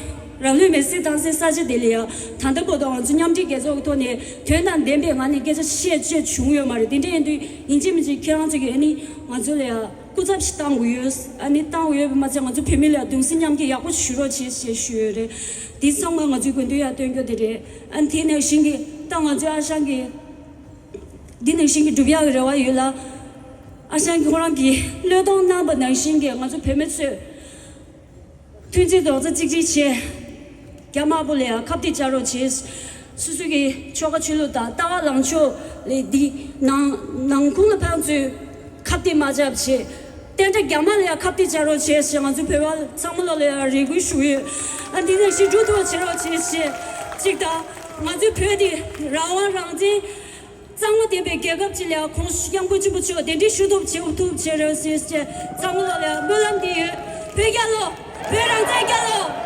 རང་ལུས་མེར་སྲེག་བཏང་སའི་ས་ཆ་དེ་ལ་ཡང་ད་ལྟ་བར་དུ་ང་ཚོ་མཉམ་འབྲེལ་རྒྱལ་ཚོགས་ཀྱི་ཐོག་ནས་དོན་དང་ལྡན་པའི་ངང་ནས་སྐད་ཆ་བཤད་བཅོས་བྱུང་ཡོད་མ་རེད། དེ་འདྲ་ཡིན་དུས་ཡིན་གཅིག་མིན་གཅིག་ཁྱེད་རང་ཚོ་གིས་ཨ་ནི་ང་ཚོ་ལ་ཡང་སྐུ་ཚབ་ཞིག་བཏང་དགོས་ཡོད། ཨ་ནི་བཏང་དགོས་ཡོད་པ་མ་ཚད་ང་ཚོ་བོད་མི་ལ་གདུང་སེམས་མཉམ་སྐྱེད་ཡག་པོ་ཞུ་རོགས་བྱེད་ཞེས་ཞུས་ཡོད་རེད། འདི་ཚང་མ་ང་ཚོའི་དགོས་འདུན་ཡང་བཏོན་རྒྱུ་དེ་རེད། ཨ་ནི་དེ་ནང་བཞིན་གྱི་ད་ང་ཚོའི་ཨ་ཞང་གིས་འདི་ནང་བཞིན་གྱི་སྒྲུབ་ཡག་གི་རེ་བ་ཡོད་ལ། ཨ་ཞང་གིས་ཁོ་རང་གིས་བློས་གཏོང་གནང་པ་ནང་བཞིན་གྱི་ང་ཚོ་བོད་མི་ཚོས་མཐུན་སྒྲིལ་རྡོག་རྩ་གཅིག་སྒྲིལ་བྱས། རྒྱ་དམར་པོ་ལ་ཡང་ཁ་གཏད་བཅག་རོགས་བྱས། སོ་སོ་གི་ཆོལ་ཁ་ཆོས་ལུགས་དང་ལྟ་བ་ལངས་ཕྱོགས་ལས་འདི་ནང་ནང་ཁུངས་ལ་ཕན་ཚུན་ཁ་གཏད་མ་བཅག་བྱས། བསྟན་དགྲ་རྒྱ་དམར་ལ་ཡང་ཁ་གཏད་བཅག་རོགས་བྱས་ཞེས་ང་ཚོ་བོད་པ་ཚང་མ་ལ་ལ་ཡང་རེ་སྐུལ་ཞུ་ཡོད། ཨ་འདི་ནང་བཞིན་འགྲུབ་ཐུབ་པ་བྱེད་རོགས་བྱས་ཞེས་གཅིག་དང་། ང་ཚོའི་བོད་འདི་རང་དབང་རང་བཙན་གཙང་མ་ལྡན་པའི་རྒྱལ་ཁབ་ཅིག་ལ་ཁོང་སྐྱབས་མགོན་ཆེན་པོ་མཆོག་གདན་འདྲེན་ཞུ་ཐུབ་བྱེད་ཐུབ་བྱེད་རོགས་ཞེས་བཅས་ཚང་མ་ལ་ལ་སྨོན་ལམ་འདི་ཡོད། བོད་རྒྱལ་ལོ། བོད་རང་བཙན་རྒྱལ་ལོ།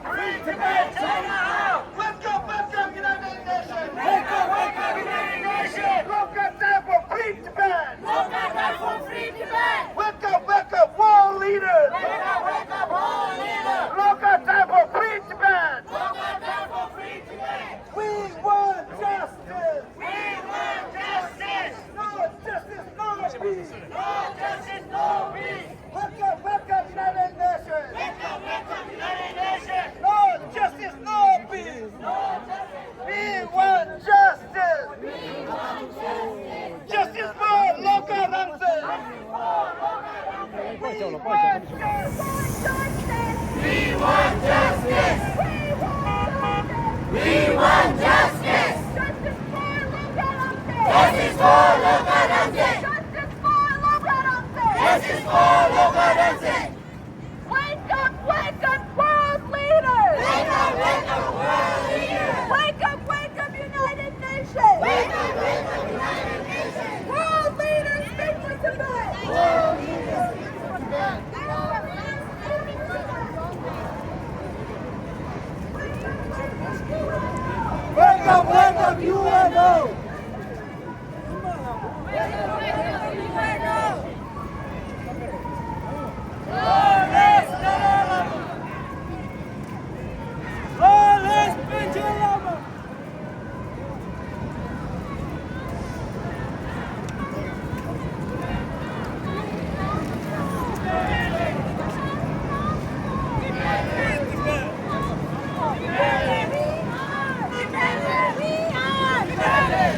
Free Tibet, China out! Wake up, wake up, United Nations! Wake up, wake up, United Nations! Look at time for Free Tibet! Look at time for Free Tibet! Wake up, wake up, world leaders! Wake up, wake up, world leaders! Look at time for Free Tibet! Look at time for Free Tibet! We want justice! We want justice! No justice, no peace! No justice, no peace! Wake up, wake up, United Nations! Wake up, wake up, United Nations! No justice, no peace! No justice! We want justice! We want justice! Justice for Lokha Ramsey! Justice for Lokha Ramsey! We want justice! We want justice! We want justice! We want justice! Justice for Lokha Ramsey! Justice for Lokha Ramsey! Justice for Lokha Ramsey! Justice for Lokha Ramsey! Wake up, wake up, world leaders! Wake up, wake up, world leaders! Wake up, wake up, United Nations! Wake up, wake up, United Nations! World leaders, speak for Tibet! World leaders, speak for Tibet! Wake up, wake up, U N O!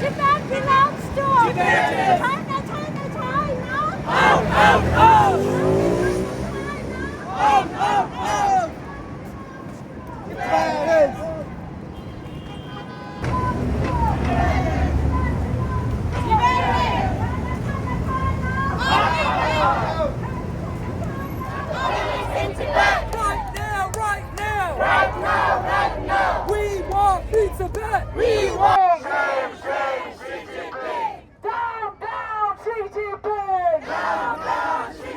Tibet belongs to China, China, China! Out, out, out! Out, out, out! Tibetans! Right now, right now! Right now, right now! We want free Tibet! We want free Tibet! Down, down, Xi Jinping! Down, down, Xi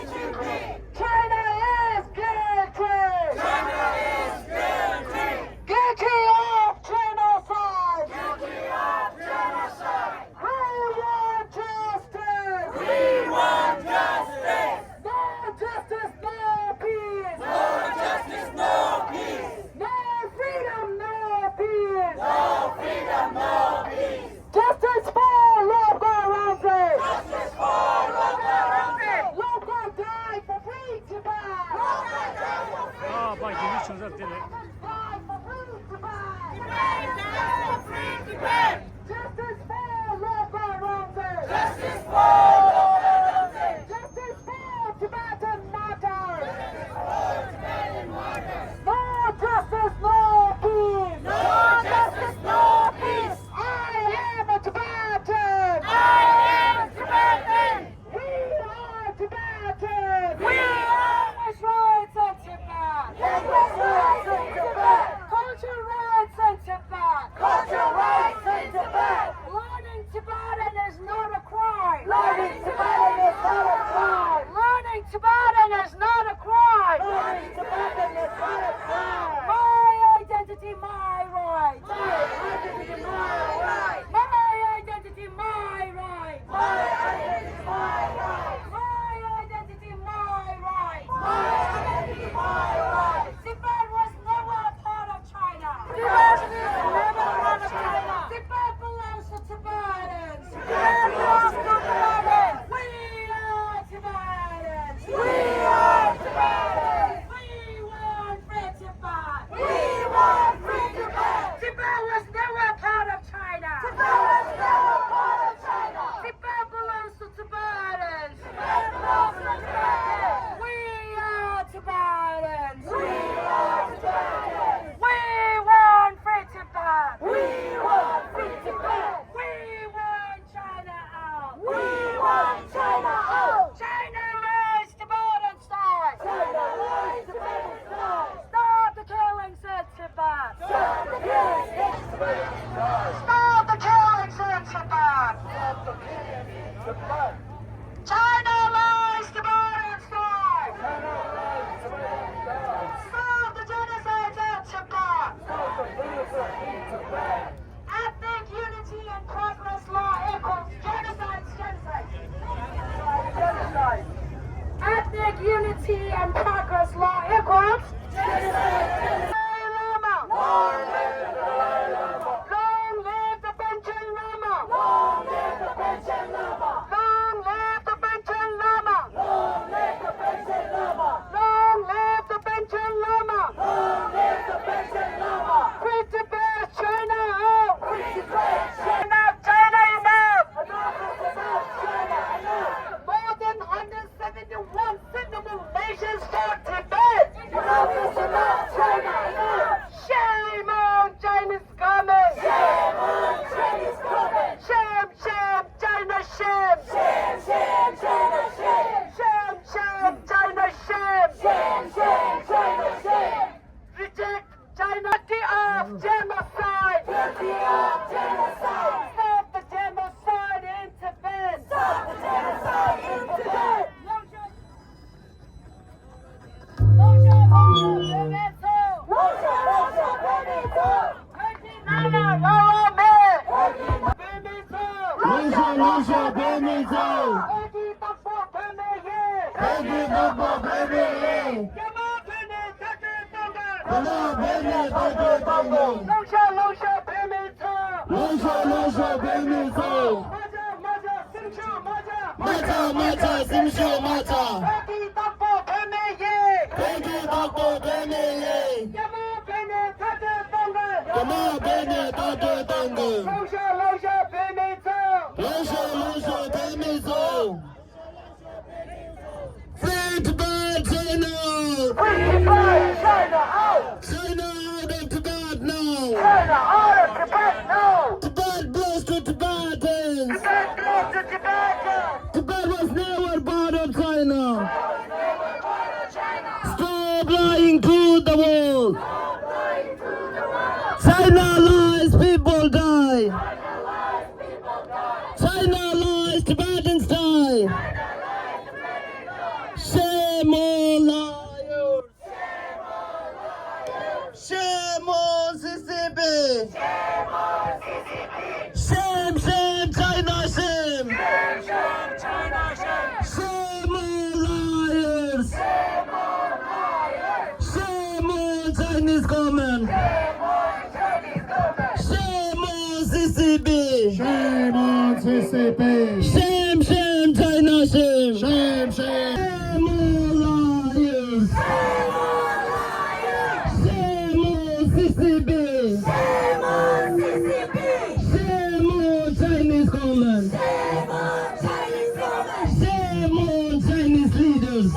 ལངས་ཤོག་བོད་མི་ཚོ། བོད་ཀྱི་བདག་པོ་བོད་མི་ཡིན། བོད་ཀྱི་བདག་པོ་བོད་མི་ཡིན། རྒྱ་དམར་བོད་ནས་ཐར་གཏོད་གཏོང་དགོས། རྒྱ་དམར་བོད་ནས་ཐར་གཏོད་གཏོང་དགོས། ལངས་ཤོག་ལངས་ཤོག་བོད་མི་ཚོ། ལངས་ཤོག་ལངས་ཤོག་བོད་མི་ཚོ། མ་ཆག་མ་ཆག་སེམས་ཤུགས་མ་ཆག་མ་ཆག་མ་ཆག་སེམས་ཤུགས་མ་ཆག་བོད་ཀྱི་བདག་པོ་བོད་མི་ཡིན། བོད་ཀྱི་བདག་པོ་བོད་མི་ཡིན། རྒྱ་དམར་བོད་ནས་ཐར་གཏོད་གཏོང་དགོས། རྒྱ་དམར་བོད་ནས་ཐར་གཏོད་གཏོང་དགོས། ལངས་ཤོག་ལངས་ཤོག་བོད་མི་ཚོ། ལངས་ཤོག་ལངས་ཤོག་བོད་མི་ཚོ། Free Tibet, China! Free Tibet, China out! China out of Tibet now! China out of Tibet now! Tibet belongs to Tibetans! Tibet belongs to Tibetans! Tibet was never part of China! Stop lying to the world! China lies, people die! China lies, Tibetans die! Shame on liars! Shame on C C P! Shame, shame, China shame! Shame on liars! Shame on Chinese government! Shame on C C P! Shame on C C P! Shame, shame, China shame! Shame, shame! Shame on liars! Shame on C C P! Shame on Chinese government! Shame on Chinese leaders!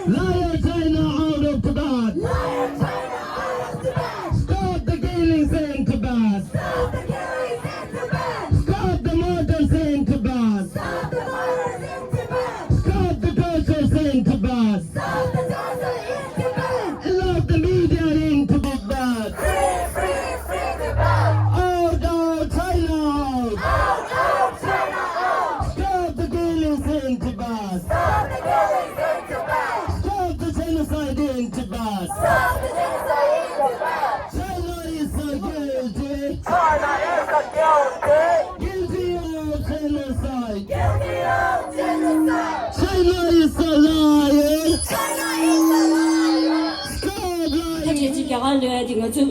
Liar China out of Tibet! Liar China out of Tibet! Stop the killings in Tibet! Stop the killings in Tibet! Stop the murders in Tibet! Stop the murders in Tibet! Stop the tortures in Tibet! Stop the torture in Tibet! Allow the media in Tibet! Free, free, free Tibet! Out, out, China out! Out, out, China out! Stop the killings in Tibet! Stop the killings in Tibet! Stop the genocide in Tibet! Stop the genocide in Tibet! China is a guilty! China is a guilty! Guilty of genocide! Guilty of genocide! China is a liar! China is a liar! Stop lying! ཐབས་ཤེས་ཀྱི་རྒྱ་གར་ལོས་ཡ་དེ་ང་ཚོ་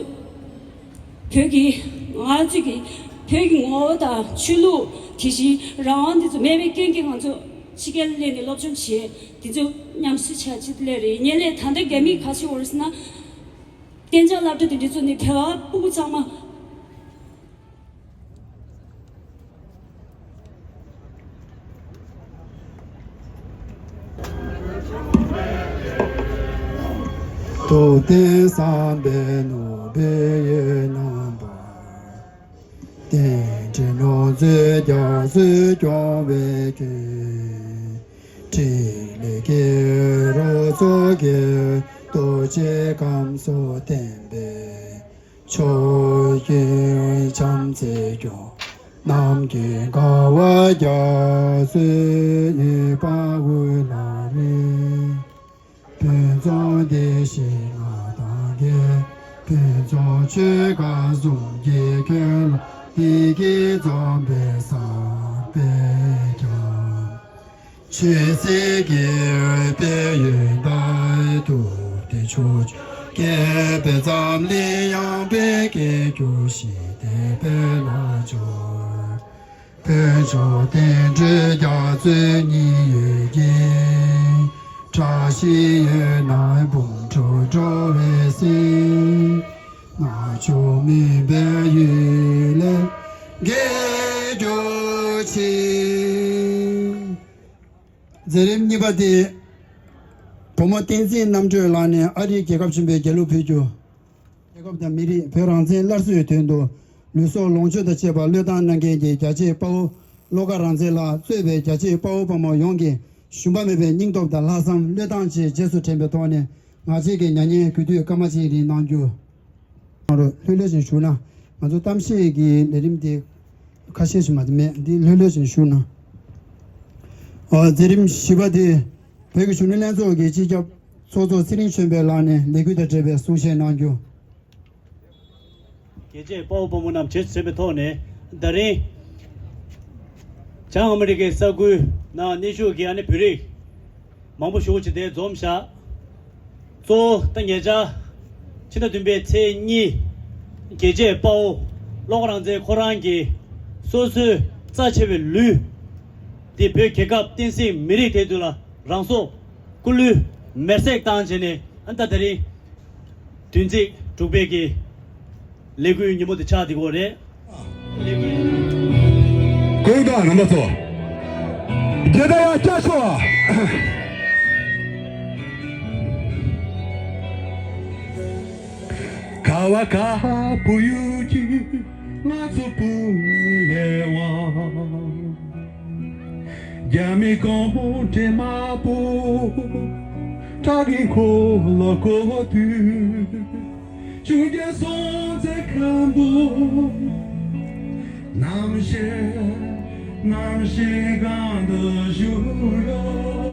བོད་ཀྱི་ང་ཚོ་གི་བོད་ཀྱི་ངོ་བོ་དང་ཆོས་ལུགས་དེ་བཞིན་རང་དབང་འདི་ཚོ་མེད་པའི་རྐྱེན་གྱིས་ང་ཚོ་ཕྱི་རྒྱལ་སླེབས་ནས་སློབ་སྦྱོང་བྱས་དེ་ཚོ་ཉམས་གསོ་བྱས་ཅི་སླེབས་རེད། ཉེ་ལས་ད་ལྟ་རྒྱ་མིས་ག་ཞིག་འོར་ཟེར་ན། གཏན་འཇགས་སློབ་གྲྭ་དེ་འདྲ་བཙུགས་ནས་དེ་བ་སྤུ་གུ་གཙང་མ། ཐུབ་བསྟན་བསམ་པའི་ནོར་བུའི་ཡུལ་རྣམ་པར། རྟེན་འབྲེལ་ནོར་རྫས་རྒྱ་མཚོས་སྐྱོང་བའི་ཁྱོན། ཕྲིན་ལས་ཀྱི་རོ་ཚོགས་ཀྱིས་རྡོ་རྗེ་སྐམ་སོགས་བསྟན་པའི་ཕྱོགས་བཞིན་བྱམས་བརྩེས་སྐྱོང་། ནམ་མཁའི་དགའ་བ་རྒྱ་མཚོའི་དབུས་འོད་ལ་རེག། ཕུན་ཚོགས་བདེ་གཤེགས་མངའ་ཐང་རྒྱས། ཕུན་ཚོགས་ཆོས་འཁོར་ཟུང་གིས་ཁྱོན་ལ། བདེ་སྐྱིད་འཛོམས་པའི་བསམ་པས་ཀྱང་། ཆོས་སྲིད་ཀྱི་དཔལ་ཡོན་ལྟར། ཐུབ་བསྟན་ཕྱོགས་བཅུར་རྒྱས་པའི་འཛམ་གླིང་ཡངས་པའི་རྒྱན་གྱུར་ཞིང་དེ་འཕེལ་ལ་སྦྱོར། ཕུན་ཚོགས་རྟེན་འབྲེལ་རྒྱ་མཚོའི་ཉི་འོད་ཀྱིས། བཀྲ་ཤིས་འོད་སྣང་འབུམ་འཕྲོ་འགྲོ་བའི་སྲིད། ནག་ཕྱོགས་མུན་པའི་གཡུལ་ལས་རྒྱལ་གྱུར་ཅིག་མཛད་རིམ་གཉིས་པ་དེ། བུ་མོ་བསྟན་འཛིན་རྣམ་གྲོལ་ལགས་ནས་ཨ་རིའི་རྒྱལ་ཁབ་ཆེན་པོའི་རྒྱལ་གླུ་ཕུལ་རྒྱུ། རྒྱལ་ཁབ་དང་མི་རིགས་བོད་རང་བཙན་སླར་གསོའི་དོན་དུ་ལུས་སྲོག་ལོངས་སྤྱོད་དང་བཅས་པ་བློས་བཏང་གནང་མཁན་གྱི་རྒྱ་ཆེའི་དཔའ་བོ་བློ་དགའ་རང་བཙན་ལགས་གཙོས་པའི་རྒྱ་ཆེའི་དཔའ་བོ་དཔའ་མོ་ཡོངས་ཀྱི་ཞུམ་པ་མེད་པའི་སྙིང་སྟོབས་དང་ལྷག་བསམ་བློས་བཏང་བཅས་རྗེས་སུ་དྲན་པའི་ཐོག་ནས་ང་བཅས་ཀྱི་མྱ་ངན་གུས་འདུད་སྐར་མ་གཅིག་རིང་གནང་རྒྱུ། ལྷོད་ལྷོད་བཞིན་བཞུགས་ན། ང་ཚོ་གཏམ་བཤད་ཀྱི་ལས་རིམ་དེ་ཁ་ཤས་ཤིག་མ་གཏོགས་མེད། འདི་ལྷོད་ལྷོད་བཞིན་བཞུགས་ན། ཨོ། མཛད་རིམ་བཞི་པ་དེ་བོད་ཀྱི་གཞོན་ནུ་ལྷན་ཚོགས་ཀྱི་སྤྱི་ཁྱབ་ཚོགས་གཙོ་ཚེ་རིང་ཆོས་འཕེལ་ལགས་ནས་ལས་འགུལ་དང་འབྲེལ་བའི་གསུང་བཤད་གནང་རྒྱུ། རྒྱལ་གཅེས་དཔའ་བོ་དཔའ་མོ་རྣམས་རྗེས་སུ་དྲན་པའི་ཐོག་ནས་ད་རིང་། བྱང་ཨ་མི་རི་ཀའི་ས་ཁུལ་ནང་གནས་བཞུགས་ཀྱི་ཨ་ནི་བོད་རིགས་མང་པོ་ཞེ་པོ་ཅིག་དེ་འཛོམས་ཤག་གཙོ་བོ་ད་ཉེ་ཆར་ཕྱི་ཟླ་བདུན་པའི་ཚེས་གཉིས་རྒྱལ་གཅེས་དཔའ་བོ་བློ་དགའ་རང་བཙན་ཁོ་རང་གིས་སོ་སོའི་རྩ་ཆེ་བའི་ལུས་དེ་བོད་རྒྱལ་ཁབ་བསྟན་སྲིད་མི་རིགས་དེ་དུས་ལ་རང་སྲོག་སྐུ་ལུས་མེར་སྲེག་བཏང་བྱས་ནས་ཨ་ད་དེ་རིང་བདུན་ཚིགས་དྲུག་པའི་གི་ལས་འགུལ་ཉིན་མོ་དེ་ཆགས་བསྡད་ཀྱི་ཡོད་རེད། སྐུ་དང་རྣམ་པ་ཚོ། རྒྱལ་དར་ཡར་བཀྱག་ཤོག་ཁ་བ་ཁ་བུ་ཡུག་གི་ང་ཚོ་བུ་ལས་དབང་། རྒྱ་མི་གོང་བུ་དྲེད་དམར་པོ་ཁྲག་གི་འཁོར་ལོ་བསྐོར་དུས། ཆུ་རྒྱལ་སྲོང་བཙན་སྒམ་པོ་རྣམ་ཤེས་རྣམ་ཤེས་སྒང་དུ་བཞུགས།